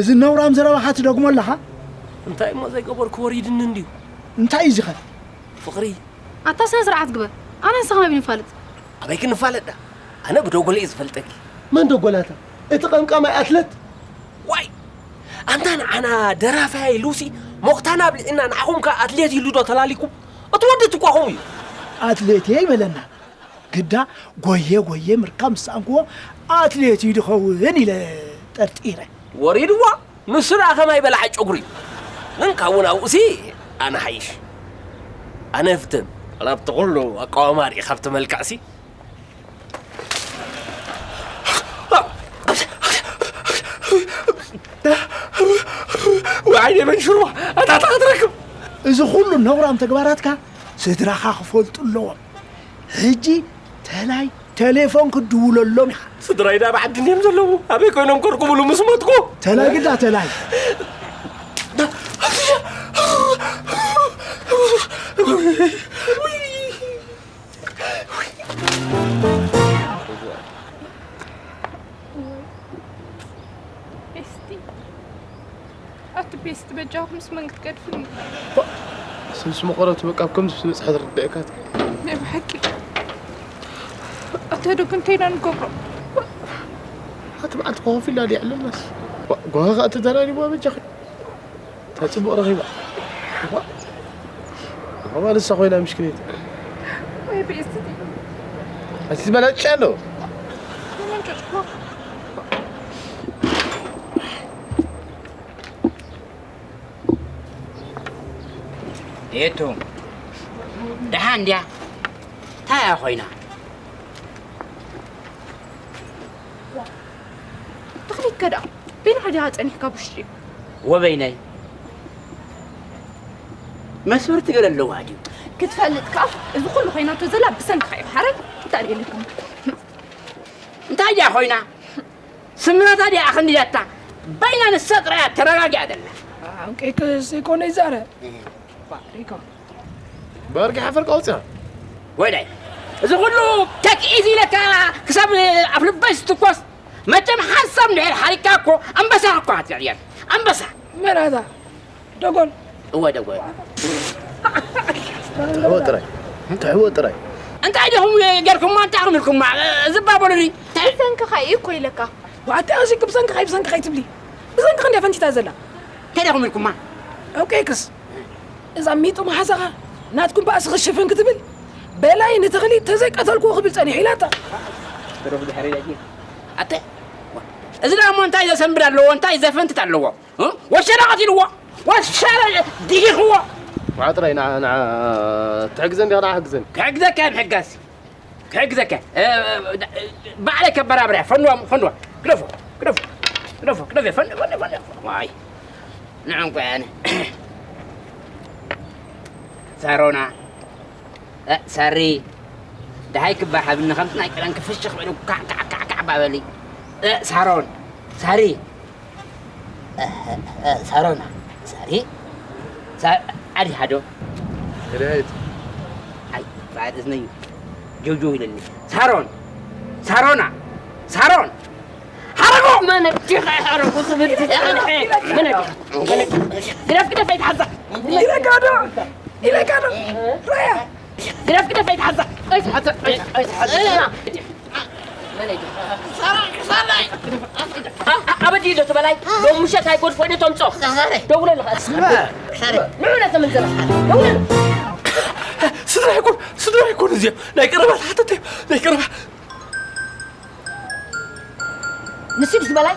እዚ ነውራም ዘረባኻ ትደግሞ ኣለኻ? እንታይ እሞ ዘይገበርኩ ወሪድኒ እንድዩ። እንታይ እዩ እዚ ኸ? ፍቕሪ። ኣታ ስነ ስርዓት ግበር። ኣነ ንስኻ መን ንፋለጥ? ኣበይ ክንፋለጥ ዳ? ኣነ ብደጎል እየ ዝፈልጠኪ። መን ደጎላታ? እቲ ቀምቃማይ ኣትለት? ዋይ! ኣንታ ንዓና ደራፋይ ኢሉሲ ሞኽታና ኣብሊዕና ንዓኹም ከ ኣትሌት ኢሉ ዶ ተላሊኩም? እቲ ወዲ ትኳኹም እዩ። ኣትሌት እየ ይበለና። ግዳ ጎየ ጎየ ምርካብ ምስ ሰኣንክዎ ኣትሌት እዩ ድኸውን ኢለ ጠርጢረ። ወሪድዋ? ንሱ ደኣ ከማይ በላዕ ጨጉሪ። ግን ካብኡ ናብኡሲ ኣነ ሓይሽ። ኣነ እፍትን። ኣብቲ ኩሉ ኣቃውማ ርኢ ካብቲ መልክዕሲ። ወዓይ የመን ሽርዋ ኣታታ ክትረክብ። እዚ ኩሉ ነውራም ተግባራትካ ስድራኻ ክፈልጡ ኣለዎም። ሕጂ ተላይ ቴሌፎን ክትድውለሎም ኢኻ። ስድራይ ዳ ብዓዲ እንድዮም ዘለዉ? ኣበይ ኮይኖም ከርክቡሉ ምስ ሞትኩ? ተላይ ግዳ ተላይ። ቤስቲ፣ ኣቲ ቤስቲ በጃኹም ምስ መን ክትገድፍኒ? ስምስ መቐረት በቃ ኣብ ከምዚ ዝበጽሐ ዝርድአካ እቲ። ናይ ብሓቂ። ኣታ ዶ ክንተይ ኢና ንገብሮ? ሓንቲ መዓልቲ ኮፍ ኢልና ድያ ኣለናስ? ጓ-፣ ጓኻ ከኣ ተደራሪብዋ በጃኺ። እንታይ ጽቡቕ ረኺባ? ዋ። ዋ፣ ንሳ ኮይና ምሽክነይቲ። ወይ ቤስቲ። ኣቲ ዝበለጨ ኣሎ። ተመንጨጭኩ። የቱ? ደሓን ድያ? እንታይ እያ ኮይና? ተኽሊት ከ ደኣ በይንኻ ዲኻ ጸኒሕካ ብውሽጢ? ወበይነይ? መስመር ትገለ ኣለዋ ድዩ? ክትፈልጥ ከኣ እዚ ኩሉ ኮይናቶ ዘላ ብሰንክኻ እዩ። ሓረግ እንታይ ደልኩም? እንታይ ድያ ኮይና? ስምረታ ድያ ኣኸንዲዳታ? በይና ንሳ ጥራይ እያ ተረጋጊኣ ዘላ። ኣውቄ ክስ ይኮነ ይዛረ። ባሪኮ። በርቂ ሓፈር ቀውፅያ። ወይዳይ፣ እዚ ኩሉ ተክኢት ኢለካ ክሳብ ኣፍ ልበይ ዝትኮስ፣ መቸም ሓንሳብ እንድሕር ሓሪካ እኮ ኣንበሳ እኮ ኣትሪር። ኣንበሳ። መን ኣታ? ደጎል። እወ ደጎል። ትሕዎ ጥራይ። ትሕዎ ጥራይ። እንታይ ዲኹም ጌርኩማ? እንታይ ኣኽሚልኩማ? ዝባ በሉኒ። ብሰንክኻ እዩ እኮ ኢለካ። ዋታ እዚ ብሰንክኻ እዩ፣ ብሰንክኻ እዩ ትብሊ። ብሰንክኻ እንድያ ፈንቲታ ዘላ። እንታይ ዲኹም ኢልኩማ? ኦኬ ክስ። እዛ ሚጡ መሓዛኻ ናትኩም ባእሲ ክሽፍን ክትብል፣ በላይ ንተኽሊ ተዘይቀተልኩዎ ክብል ጸኒሑ ኢላታ። ትሩፍ ድሕሪ ደጊ። ኣተ፣ እዚ ደኣ እሞ እንታይ ዘሰንብድ ኣለዎ? እንታይ ዘፈንትት ኣለዎ? እ? ወሸላ ቀቲልዎ? ወሸላ ዲኺኽዎ? ንዓ ጥራይ፣ ንዓ፣ ንዓ ትሕግዘን ዲኻ? ንዓ ሕግዘን። ክሕግዘካ እየ ምሕጋዝ። ክሕግዘካ። እ፣ እ፣ ባዕለይ ከበራብርያ። ፈንዋ፣ ፈንዋ። ግደፎ፣ ግደፎ። ግደፎ፣ ግደፎ። ፈንዋ፣ ፈንዋ፣ ፈንዋ። ዋይ። ንዕንቆ ያነ። ሳሮና። እ፣ ሳሪ። ደሃይ ክባ ሓብኒ ከምቲ ናይ ቀደም ክፍሽኽ በሉ ካዕ፣ ካዕ፣ ካዕ፣ ካዕ ባበሊ። እ፣ ሳሮን። ሳሪ። እ፣ እ፣ ሳሮና። ሳሪ። ሳ-፣ ዓዲ ሃዶ። ሄደት። ኣይ፣ ባዕድ እዝነዩ። ጆጆ ኢለኒ። ሳሮን። ሳሮና። ሳሮን። ሓረጎ! መን ዲኻ ሓረጎ ትብል ትጸንሐ? መን ዲኻ? መን ዲኻ? ግደፍ፣ ግደፍ ኣይትሓዛ። ኢለካ ዶ? ኢለካ ዶ? ራያ! ግደፍ፣ ግደፍ ኣይትሓዛ። ኣይትሓዛ፣ ኣይትሓዛ። መን ዲኻ? ኣ-፣ ኣ-፣ ኣበዲ ኢሎ ትበላይ? ሎም ምሸት ኣይጎድፎ ኢለ ተምጾ። ደውለልኻ። ንዑ ነተምንዘራ። ደውለል። ስድራ ይኮን፣ ስድራ ይኮን እዚኦም። ናይ ቀረባ ተሓተተ፣ ናይ ቀረባ። ንሱ ድዩ ዝበላይ?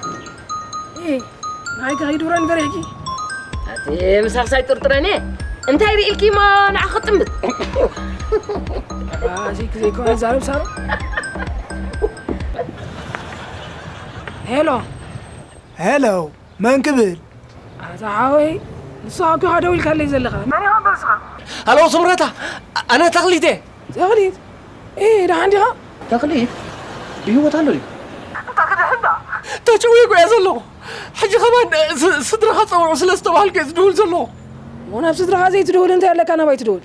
እ፣ ንዓይ ከ ከይድውረኒ ፈሪሕኪ? ኣቲ ምሳኽሳይ ጥርጥረኒ። እንታይ ርኢልኪ እሞ ንዓ ክጥምት? ኣባሲ ዘይኮነ ዛረብ ሳሮ። ሄሎ። ሄሎ፣ መን ክብል? ኣታ ሓወይ፣ ንስኻ እኮ ኢኻ ደዊልካለይ ዘለኻ። መን ኢኻ እምበር ንስኻ? ሃሎ ስምረታ፣ ኣነ ተኽሊት እየ። ተኽሊት? ኤ፣ ደሓን ዲኻ? ተኽሊት ብህይወት ኣሎ ድዩ? እንታይ ክድሕን ደኣ? ተጨውየ እኮ እየ ዘለኹ። ሕጂ ከማን፣ እ፣ ስ-፣ ስድራኻ ጸውዑ ስለ ዝተባህልኩ እየ ዝድውል ዘለኹ። እሞ ናብ ስድራኻ ዘይትድውል እንታይ ኣለካ ናባይ ትድውል?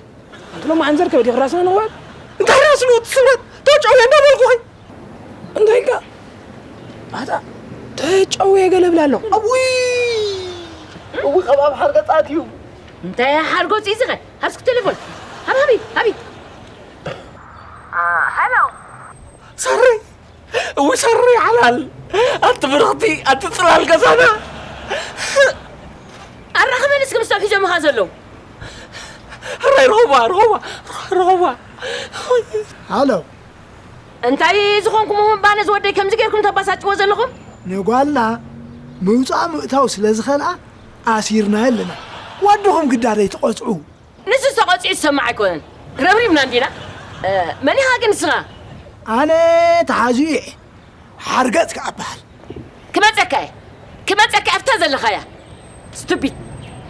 ኣንተ ሎማዓንቲ ዘርከብ ዲኺ ራስና ንኽውዕል? እንታይ ራስና ትስረት? ተጨውየ እንዳበልኩኺ። እንታይ ኢልካ? ኣታ ተጨውየ ገለ ብላ ኣሎ። እውይ! እውይ፣ ካብ ኣብ ሓርገጽ ኣትዩ። እንታይ ሓርገጽ እዩ ዝኸ? ሃብስክ ቴሌፎን። ሃብ፣ ሃቢ፣ ሃቢ። ሄሎ። ሳሪ፣ እውይ ሳሪ ሓላል፣ ኣቲ ብርኽቲ፣ ኣቲ ጽላል ገዛና። ኣራኽበኒ እስከ ምስቶም ሒዞምኻ ዘለዉ። ሕራይ ርኸባ፣ ርኸባ፣ ርኸባ። ሃሎ። እንታይ ዝኾንኩም እሞ ባነ ዝወደይ ከምዚ ጌርኩም ተባሳጭዎ ዘለኹም? ንጓልና ምውጻእ ምእታው ስለ ዝኸልኣ ኣሲርናዮ ኣለና። ወድኹም ግዳ ደይትቐጽዑ። ንሱ ዝተቐጽዑ ዝሰማዕ ኣይኮነን። ረብሪብና እንዲና። እ፣ መን ኢኻ ግን ንስኻ? ኣነ ተሓዝኡ እየ። ሓርገጽ ከኣ እበሃል። ክመጸካ እየ። ክመጸካ ኣብታ ዘለኻያ። ስቱፒድ።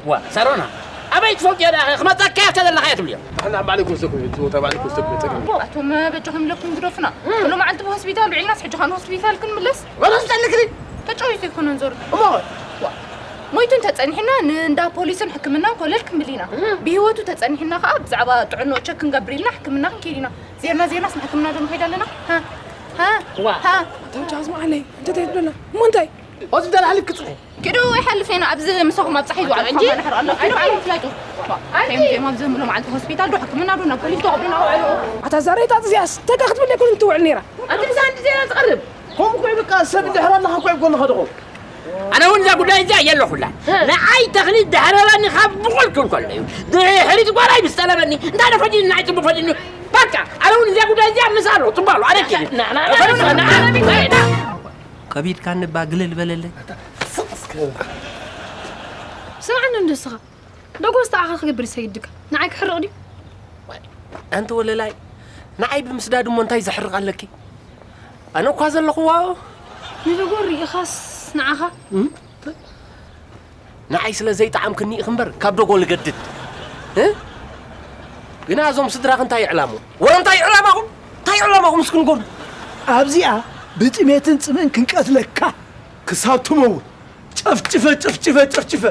ዋ፣ ሳሮና፣ ኣበይ ትፈልጥዮ ደኣ? ክመጸካ እየ፣ ኣብታ ዘለኻዮ ትብልዮ። ኣነ ኣብ ባዕለይ ክወስደኩም እየ፣ እቲ ቦታ ባዕለይ ክወስደኩም እየ፣ ጸገም የብሉን። ኣቶም በጃኹም ኢለኩም ግደፉና። ሎማዓንቲ ብሆስፒታል ውዒልና፣ ሕጂ ኸኣ ንሆስፒታል ክንምለስ? ወላ ዝጠልክኒ። ተጫዊቱ ኣይኮነን ዞር። እሞ? ዋ። ሞይቱ እንተጸኒሕና፣ ንእንዳ ፖሊስን ሕክምናን ኮለል ክንብል ኢና። ብህይወቱ ተጸኒሕና ኸኣ፣ ብዛዕባ ጥዕንኡ ቸክ ክንገብር ኢልና፣ ሕክምና ክንከይድ ኢና። ዜርና፣ ዜርናስ ንሕክምና ዶ ንኸይድ ኣለና? ሃ? ሃ? ዋ። ሃ? ኣታ ብቻ ኣስማዓለይ፣ እንታይ ትብለና? እሞ እንታይ? ሆስፒታል ሓሊፍኪ ጽንሒ። ኪዱ ይሓልፍ ኢና፣ ኣብዚ ምሳኹም ኣብ ጸሓይ ዝውዓል እንጂ? ፋማ ንሕር ኣሎ። ኪዱ ዓለም ፍላጡ። ዋ፣ እንታይ እዮም እዚኦም ኣብዚ ምሎ መዓልቲ ሆስፒታል ዶ ሕክምና ዶ ናብ ፖሊስ ዶ ከብዱና ውዕሉ? ኣታ ዛሬ ጣጥ እዚኣስ ተጋ ክትብል ኣይኮነን ትውዕል ነይራ። ኣንቲ ብዛ ሓንቲ ዜና ትቐርብ። ከምኡ እኮ እዩ በቃ፣ ሰብ እንድሕር ኣለኻ እኮ እዩ ጎንኻ ድኹም። ኣነ እውን እዛ ጉዳይ እዚኣ የለኹላን። ንዓይ ተኽሊት ደሕረረኒ ካብ ብቑል ክንከሎ እዩ። ድሕሪት ጓላይ ምስ ጠለበኒ፣ እንታይ ዶ ፈዲኒ፣ ንዓይ ጽቡቕ ፈዲኒ። በቃ፣ ኣነ እውን እዛ ጉዳይ እዚኣ ምስ ኣለኹ፣ ጽቡቕ ኣሎ፣ ኣነ ኪድ። ና፣ ና፣ ና፣ ና፣ ና፣ ና፣ ና፣ ና፣ ና። ከቢድካ እንባ ግልል በለለይ። ስምዓኒ እንዶ እስኻ፣ ደጎስ ተዓኻ ክገብር ይሰይድካ። ንዓይ ክሕርቕ ድዩ? ኣንቲ ወለላይ፣ ንዓይ ብምስዳድ እሞ እንታይ ዘሕርቕ ኣለኪ? ኣነ እኳ ዘለኹዎ። ንደጎ ርኢኻስ ንዓኻ? እም? ንዓይ ስለ ዘይጠዓምክኒ ኢኺ እምበር፣ ካብ ደጎ ልገድድ። እ? ግና እዞም ስድራኺ እንታይ ይዕላሙ? ወረ እንታይ ይዕላማኹም? እንታይ ይዕላማኹም እስኪ ንገሩኒ? ኣብዚኣ ብጥሜትን ጽምእን ክንቀትለካ ክሳብ ትመውት ጨፍጭፈ፣ ጨፍጭፈ፣ ጨፍጭፈ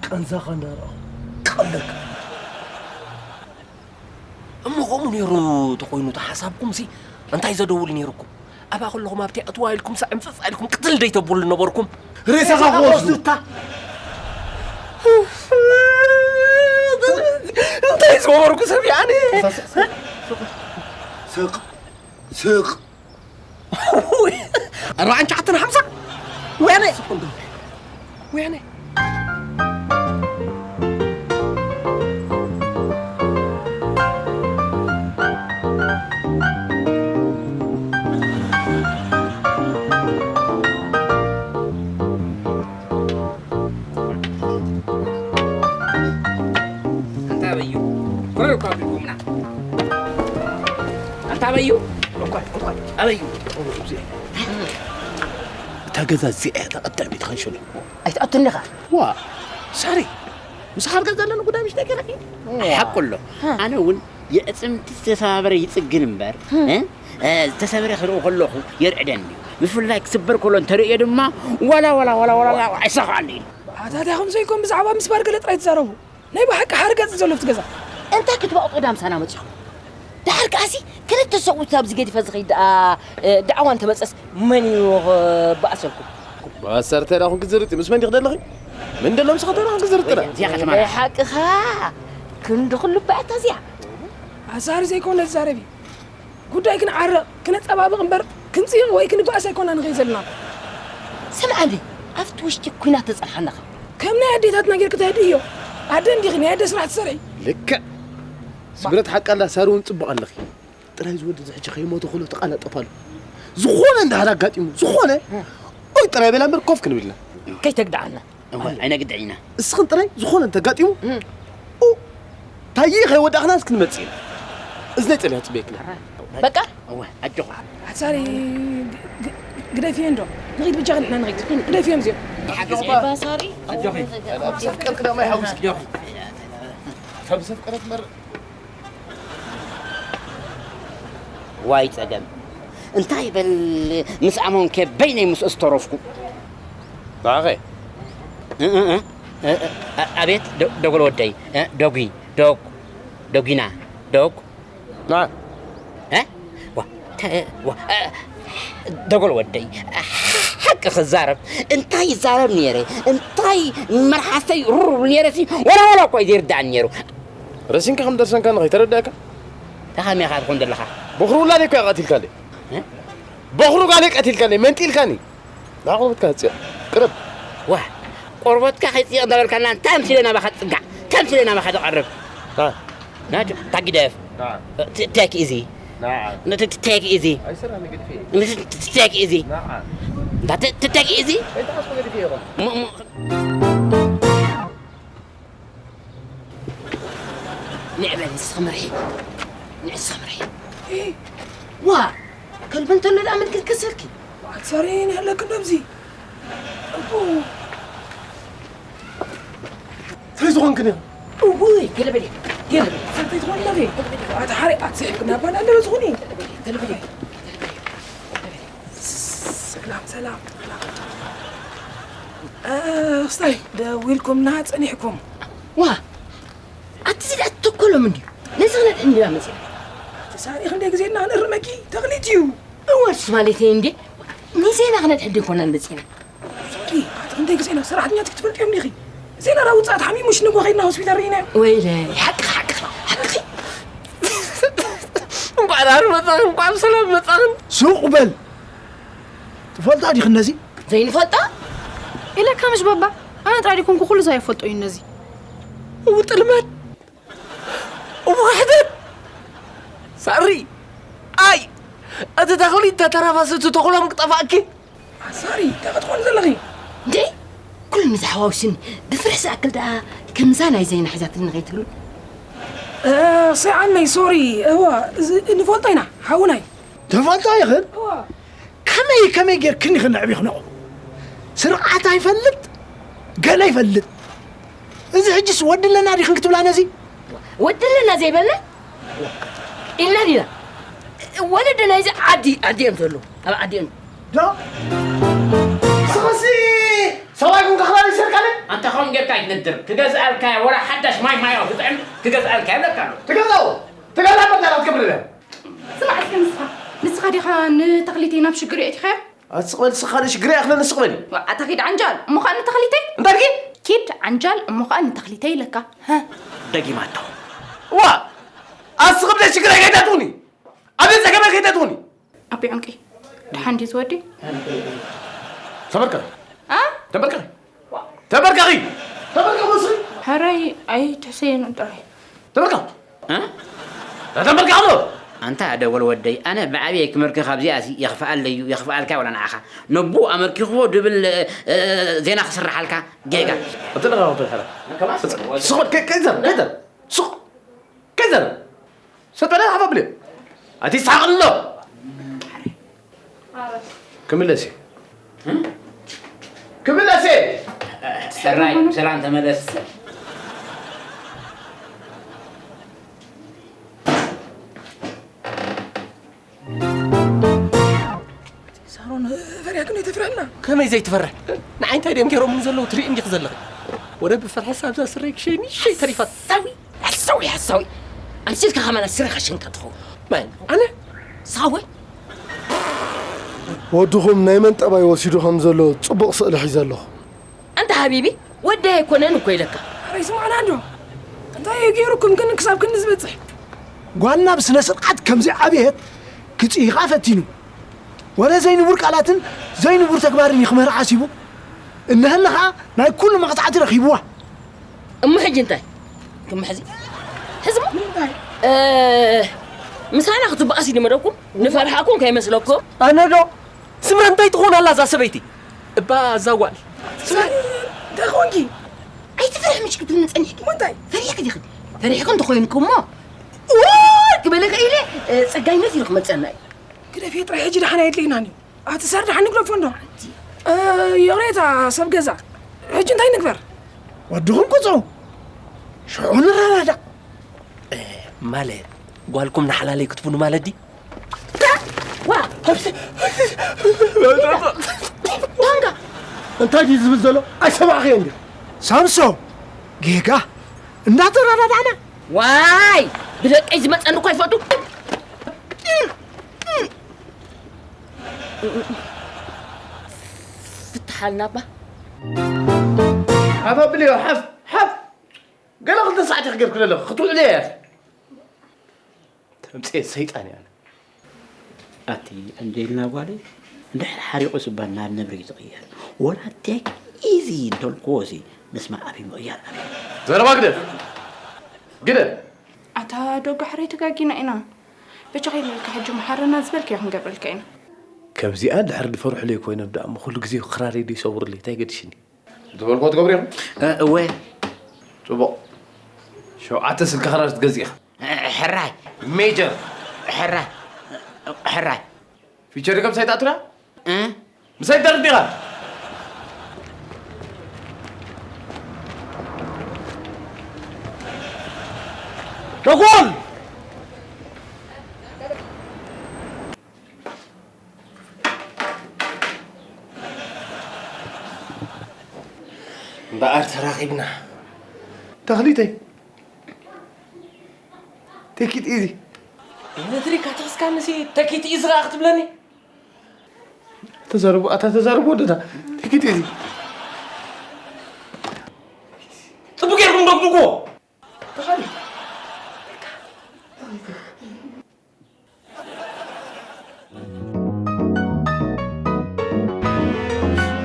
ቀንዛኻ እንዳረኣኹ ቀለካ። እሞ ከምኡ ነይሩ ተኾይኑ ተሓሳብኩምሲ እንታይ ዘደውል ነይርኩም? ኣብኣ ከለኹም ኣብቲ ኣትዋ ኢልኩም ሳዕ እንፍፍ ኢልኩም ቅትል ደይተብሉ ነበርኩም? ሬሳኻ ክወስዱ። እንታይ ዝገበርኩ ሰብ እየ ኣነ? ስቕ፣ ስቕ። ኣርባዓን ትሽዓተን ሓምሳ። ወያነ። ወያነ። ኣንታ ኣበዩ፣ ኮረር እኳ ኣቢልኩምና። ኣንታ ኣበዩ፣ እንኳን፣ እንኳን። ኣበዩ። እታ ገዛ እዚኣ እያ እታ ቀዳመይቲ ኸንሸሎ። ኣይትኣቱን ኢኻ። ዋ፣ ሳሪ፣ ምሳኻ ኣብ ገዛ ኣለና ጉዳይ ምሽ ተገረኺ? ሓቁ ኣሎ። ኣነ እውን የዕጽምቲ ዝተሰባበረ ይጽግን እምበር፣ እ? እ፣ ዝተሰበረ ክርኢ ከለኹ የርዕደኒ እዩ። ብፍላይ ክስበር ከሎ እንተርእዮ ድማ ዋላ፣ ዋላ፣ ዋላ፣ ዋላ፣ ዋላ ኣይሳኽዓኒ እዩ። ኣታ እንታይ ኹም ዘይኮን ብዛዕባ ምስባር ገለ ጥራይ ትዛረቡ። ናይ ብሓቂ ሓርገጽ ዘሎ ኣብቲ ገዛ። እንታይ ክትባቕጡ ዳ ምሳና መጺኹም? ደሓር ከኣሲ ክልተ ሰብኡት ኣብዚ ገዲፈ ዝኸይድ ደኣ፣ እ፣ ዳዕዋ እንተመጸስ መን እዩ ክበኣሰልኩም? ኣሰርተ ደኣ ኹን ክዝርጥ ምስ መን ዲኺ ደለኺ? መን ደሎ ምሳኺ ተራ ኹን ክዝርጥ ደኣ? እዚኣ ከተማ ናይ ሓቅኻ ክንዲ ኩሉ ባዕታ እዚኣ። ኣሳሪ ዘይኮነ ዝዛረብ እዩ። ጉዳይ ክንዓርቕ፣ ክነጸባብቕ እምበር፣ ክንጽይቕ ወይ ክንበኣስ ኣይኮና ንኸይድ ዘለና። ስምዓኒ፣ ኣብቲ ውሽጢ ኲናት ተጸንሓና ኸ? ከም ናይ ኣዴታትና ጌርኪ ተህድእዮ። ኣደ እንዲኺ፣ ናይ ኣደ ስራሕ ትሰርሒ። ልክዕ። ስምረት ሓቂ ኣላ፣ ሳሪ እውን ጽቡቕ ኣለኺ። ጥራይ ዝወዲ እዚ ሕጂ ከይሞተ ከሎ ተቓላጠፋሉ። ዝኾነ እንድሕር ኣጋጢሙ፣ ዝኾነ፣ ኦይ ጥራይ በላ እምበር ኮፍ ክንብል ኢና። ከይተግድዓና። እወ፣ ኣይነግድዕ ኢና። እስኽን ጥራይ ዝኾነ እንተጋጢሙ፣ ኡ፣ ታየ ከይወዳእኽና እስክንመጽእ ኢና። እዝነይ ጸሊያ ጽበየክና። በቃ? እወ፣ ኣጆኹም። ኣሳሪ፣ ግ-፣ ግ-፣ ግደፍዮ እንዶ። ንኺድ ብጃኻ ንሕና ንኺድ። ግደፍዮም እዚኦም። ኣጆኹም። ኣጆኺ። ሰብ ቀርቅዳ ማይ ሓውስ። ኣጆኺ። ሰብ ሰብ ቀረት መር- ዋይ ጸገም። እንታይ በል ምስ ኣሞንከ በይነይ ምስ እስተረፍኩ። ብኣኸ? እ፣ እ፣ እ፣ እ፣ እ፣ ኣቤት ደ-፣ ደጎል ወደይ። እ፣ ደጉ፣ ደጉ፣ ደጉና፣ ደጉ። ና። እ? ዋ፣ ተ-፣ ዋ፣ እ፣ ደጎል ወደይ። ሓቂ ክዛረብ፣ እንታይ ይዛረብ ነይረ? እንታይ መልሓሰይ ሩር ነይረ ሲ፣ ወላ ወላ እኮ እዩ ዘይርዳእኒ ነይሩ። ረሲንካ ከም ደርሰንካ ንኸይተረዳእካ? ተኸመይ ኢኻ ትኾን ዘለኻ? በኹሪ ውላደይ እኮ እያ ቀቲልካለይ። እ? በኹሪ ጓለይ ቀቲልካለይ፣ መንጢልካኒ። ንዓ ቆርበትካ ጽየቕ። ቅረብ። ዋ፣ ቆርበትካ ከይጽየቕ እንዳበልካና፣ እንታይ ኣምሲለ ናባኻ ትጽጋዕ? እንታይ ኣምሲለ ናባኻ ትቐርብ? ታ። ናቱ፣ ታጊደፍ። ታ። ት-፣ take easy። ና። ን-፣ ት-፣ ት-፣ take easy። ኣይሰራን ገድፌ። ን-፣ ት-፣ ት-፣ take easy። ና። እንዳ ት-፣ ት-፣ take easy። ኣይተሓስኩ ገድፌ ይኹን። ሞ-፣ ሞ-፣ ንዕ በል ንስኺ ምርሒ። ንዕ ንስኺ ምርሒ። ዋ፣ ከልቢ እንተሎ ደኣ ምን ክትከሰልኪ? ኣትሳሪ ንህለክ እንዶ ኣብዚ። እቡ። ትኾንክን እያ። እውይ፣ ገለ በሊ፣ ገለ በሊ። ሰበይቲ ትኾን ኣለኺ? ኣቲ ሓሪ፣ ኣቲ ስሒብክና እባ እንዳለ ዝኾኒ። ገለ በሊ። ሰላም፣ ሰላም። እ፣ እስታይ፣ ደዊልኩምና ጸኒሕኩም። ዋ፣ ኣቲ እዚ ደኣ ተኮሎም እንድዩ። ነዚ ክነድሕን እንዲና መጺና። ኣቲ ሳሪ፣ ክንደይ ግዜ እና ክንእርመኪ? ተኽሊት እዩ። እወ፣ እሱ ማለተይ እንዴ። ንዜና ክነድሕን ደይኮናን መጺና። ሶሪ፣ ኣቲ ክንደይ ግዜና ሰራሕተኛትኪ ትፈልጥዮም ዲኺ? ዜና ራውጻት ሓሚሙ ሽንጎ ከይድና ሆስፒታል ርኢናዮ። ወይለይ፣ ሓቅኺ፣ ሓቅኺ፣ ሓቅኺ። እንቋዕ ደሓን መጻኽን፣ እንቋዕ ብሰላም መጻኽን። ሱቕ በል። ትፈልጣ ዲኺ ነዚ? ዘይንፈልጣ? ኢለካ ምሽ በባ፣ ኣነ ጥራይ ዲኩንኩ ኩሉ ዛይ ይፈልጦ እዩ ነዚ። እው ጥልመት፣ እው ውሕደት። ሳሪ፣ ኣይ፣ እቲ ተኽሊ ተተረፈስ እቲ ተኽሎም ክጠፋእኪ። ሳሪ፣ እንታይ ክትኾኒ ዘለኺ? እንዴ? ኩሉ ንዝሓዋውስኒ፣ ብፍርሒ ዝኣክል ደኣ ከምዛ ናይ ዘይና ሒዛትኒ ንኸይትብሉ። እ፣ ሰይዓነይ፣ ሶሪ። እዋ፣ እዚ ንፈልጦ ኢና፣ ሓውናይ። ትፈልጦ ኢኽን? እዋ። ከመይ፣ ከመይ ጌርክን ኢኽን ነዕቢኽንኦ? ስርዓት ኣይፈልጥ፣ ገለ ኣይፈልጥ። እዚ ሕጅስ ወዲ ኣለና ዲኽን ክትብላ ነዚ? ወዲ ኣለና ዘይበልና? ኢልና ዲና? ወለደ ናይዚ ዓዲ፣ ዓዲ እዮም ዘለዉ። ኣብ ዓዲ እዮም። ዶ? ንስኻሲ ሰብኣይ ኩንካ ክላል ይሰርቃለ? ኣንታ ኸም ጌርካ ኣይትነድር። ክገዝኣልካ ወላ ሓዳሽ ማይ ማዮ ትጥዕም ክገዝኣልካ ይብለካ ኣሎ። ትገዛው? ትገዛ መታራት ክብልለ? ስማዕ እስከ ንስኻ፣ ንስኻ ዲኻ ንተኽሊተይ ናብ ሽግር የእቲኻዮ? ኣቲ ስቕ በል፣ ንስኻ ካልእ ሽግር ኣይኣኽለኒ፣ ስቕ በሊ። ዋ፣ ኣታ ኪድ ዓንጃል፣ እሞ ኸኣ ንተኽሊተይ? እንታይ ድኪ? ኪድ ዓንጃል፣ እሞ ኸኣ ንተኽሊተይ ኢለካ። ሃ። ደጊማቶ። ዋ! ኣቲ ስቕ በል፣ ሽግር ኣይከይታትውኒ። ኣብ ጸገም ኣይከይታትውኒ። ኣቢ ዕንቂ፣ ደሓን ድዩ ዝወዲ? ተበርከኺ። ኣ? ተበርከኺ። ተበርከኺ። ተበርከኺ፣ እስኺ። ሕራይ ኣይትሕሰየኒ ጥራይ። ተበርከኺ። እ? ተተንበርካኽሎ። ኣንታ ደወል ወደይ፣ ኣነ ብዓብየ ክመርኪ ካብዚኣሲ የኽፍኣለዩ፣ የኽፍኣልካ ወላ ንዓኻ። ነቡ ኣመርኪኽዎ ድብል፣ እ፣ እ፣ ዜና ክስርሓልካ ጌጋ። ኣንተ ለኻ ወደ ሕራ። ከማስ ስቕ፣ ከ-፣ ከይዘር፣ ከይዘር። ስቕ፣ ከይዘር። ሰጠና ሓባብለ። ኣቲ ይስሓቕ ኣሎ። ክምለስ እየ። ክምለስ እየ። ሕራይ፣ ሰላም ተመለስ። ሳሮን፣ ፈሪሃ ግን ኣይተፍርሐና። ከመይ ዘይትፈርሕ? ንዓይ እንታይ ድዮም ገይሮምኒ ዘለዉ ትርኢ እንዲኺ ዘለኺ። ወረ ብፍርሒ ሳብዛ ስረይ ክሸይኒ ሸይ ተሪፋት። ሓሳዊ፣ ሓሳዊ፣ ሓሳዊ። ኣምሲልካ ከማን ስረኻ ሸንካ ትኸውን። መን? ኣነ? ሳወይ? ወድኹም ናይ መን ጠባይ ወሲዱ ከም ዘሎ ጽቡቕ ስእሊ ሒዘ ኣለኹ። ኣንታ ሓቢቢ፣ ወደይ ኣይኮነን እኮ ኢለካ። ኣረ ይስማዕና እንዶ። እንታይ እዩ ገይሩኩም ግን ክሳብ ክንዲ ዝበጽሕ? ጓልና ብስነ ስርዓት ከምዚ ዓብየት ክጽይኻ ፈቲኑ። ወረ ዘይንቡር ቃላትን ዘይንቡር ተግባርን ይኽምህር ዓሲቡ። እነሀለ ኸኣ ናይ ኩሉ መቕጻዕቲ ረኺብዋ። እሞ ሕጂ እንታይ? ክምሕዚ? ሕዝሞ? እንታይ? እ፣ ምሳና ክትበኣስ እዩ መደብኩም? ንፈርሓኩም ከይመስለኩም? ኣነ ዶ? ስምረ እንታይ ትኾን ኣላ እዛ ሰበይቲ? እባ እዛ ጓል። እንታይ ኾንኪ? ኣይትፍርሒ ምሽ ክትብልኒ ጸኒሕኪ። እሞ እንታይ? ፈሪሕኪ ዲኺ? ፈሪሕኪ እንተኾይንኩ እሞ፣ ውይ ክብል ክኢለ፣ እ፣ ጸጋይነት ኢሉ ክመጸና እዩ። ግደፍዮ ጥራይ ሕጂ ደሓን ኣየድልየናን እዩ። ኣቲ ሳር ደሓን ንግደፎ እንዶ። እ፣ ይቕሬታ ሰብ ገዛ። ሕጂ እንታይ ንግበር? ወድኹም ቅጽዑ። ሽዑ ንረዳዳእ። እ፣ ማለት ጓልኩም ንሓላለይ ክትቡኒ ማለት ድዩ? ዋ! ዳንጋ! እንታይ ድዩ ዝብል ዘሎ? ኣይሰማዕኽዮን ድዩ? ሳምሶም፣ ጌጋ እንዳተረዳዳእና። ዋይ! ብደቀይ ዝመጸኒ እኮ ይፈቱ። ፍትሓልና እባ። ሓፍ ኣብልዮ፣ ሓፍ፣ ሓፍ። ገለ ክልተ ሰዓት ኢኺ ጌርኩ ዘለኹ፣ ክትውዕሊ እያ። ተምጽኤ ሰይጣን እያ። ኣቲ ኣንጀሊና ጓለይ፣ እንድሕር ሓሪቑ ስባ ናብ ነብሪ እዩ ዝቕየር። ወላ ቴክ ኢዚ እንተልክዎ ሲ፣ ንስማ ኣበይ ምቕያር ኣበይ። ዘረባ ግደፍ። ግደፍ። ኣታ ዶጋ ሕረይ ተጋጊና ኢና። በጃኻ ኢልካ ሕጂ መሓረና ዝበልካዮ ክንገብረልካ ኢና። ከምዚኣ ድሕር ድፈርሑለይ ኮይኖም ደኣ እሞ ኩሉ ግዜ ክራረይ ዶ ይሰብሩለይ? እንታይ ገዲሽኒ? ዝበልክዎ ትገብሩ ኢኹም? እ፣ እወ። ጽቡቕ። ሸውዓተ ስልኪ ክራር ትገዝእ ኢኻ። እ፣ ሕራይ። ሜጀር። ሕራይ። ሕራይ። ፊቸር ከም ሳይት ኣትራ? እ? ምሳይ ትደርፍ ዲኻ? ተኾን! እምበኣር ተራኺብና። ተኽሊተይ፣ take it easy። ነትሪካ ተኽስካንሲ take it easy ኸኣ ክትብለኒ? ተዛረቡ፣ ኣታ ተዛረቡ ወደታ። take it easy። ጽቡቅ ጌርኩም ደጉምኩዎ። ተኻሊ።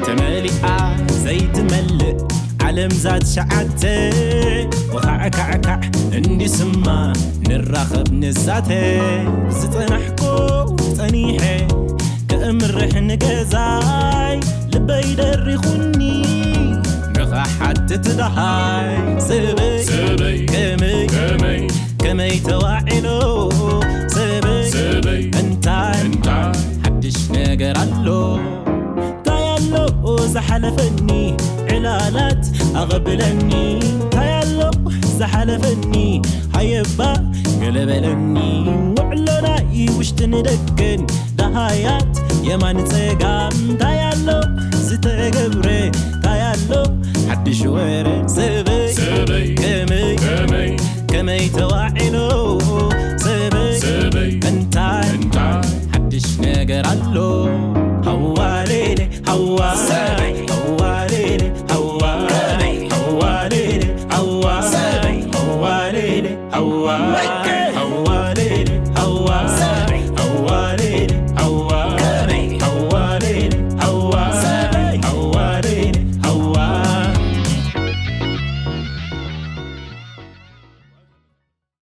ተመሊኣ ዘይትመልእ ዓለም ዛት ሸዓተ ወኻዕካዕካዕ እንዲስማ ንራኸብ ንዛተ ዝጸናሕኮ ጸኒሐ ከእምርሕ ንገዛይ ልበይ ደሪኹኒ ንኻሓትት ደሃይ ሰበይ ሰበይ ከመይ ከመይ ከመይ ተዋዒሎ ሰበይ ሰበይ እንታይ እንታይ ሓድሽ ነገር ኣሎ እንታይ ኣሎ ዝሓለፈኒ ዕላላት ኣቐብለኒ እንታይ ኣሎ ዝሓለፈኒ ሃየባ ገለበለኒ ውዕሎ ናይ ውሽጥን ደገን ደሃያት የማን ጸጋም እንታይ ኣሎ ዝተገብረ እንታይ ኣሎ ሓድሽ ወረ ሰበይ ሰበይ ከመይ ከመይ ከመይ ተዋዒሎ ሰበይ ሰበይ እንታይ እንታይ ሓድሽ ነገር ኣሎ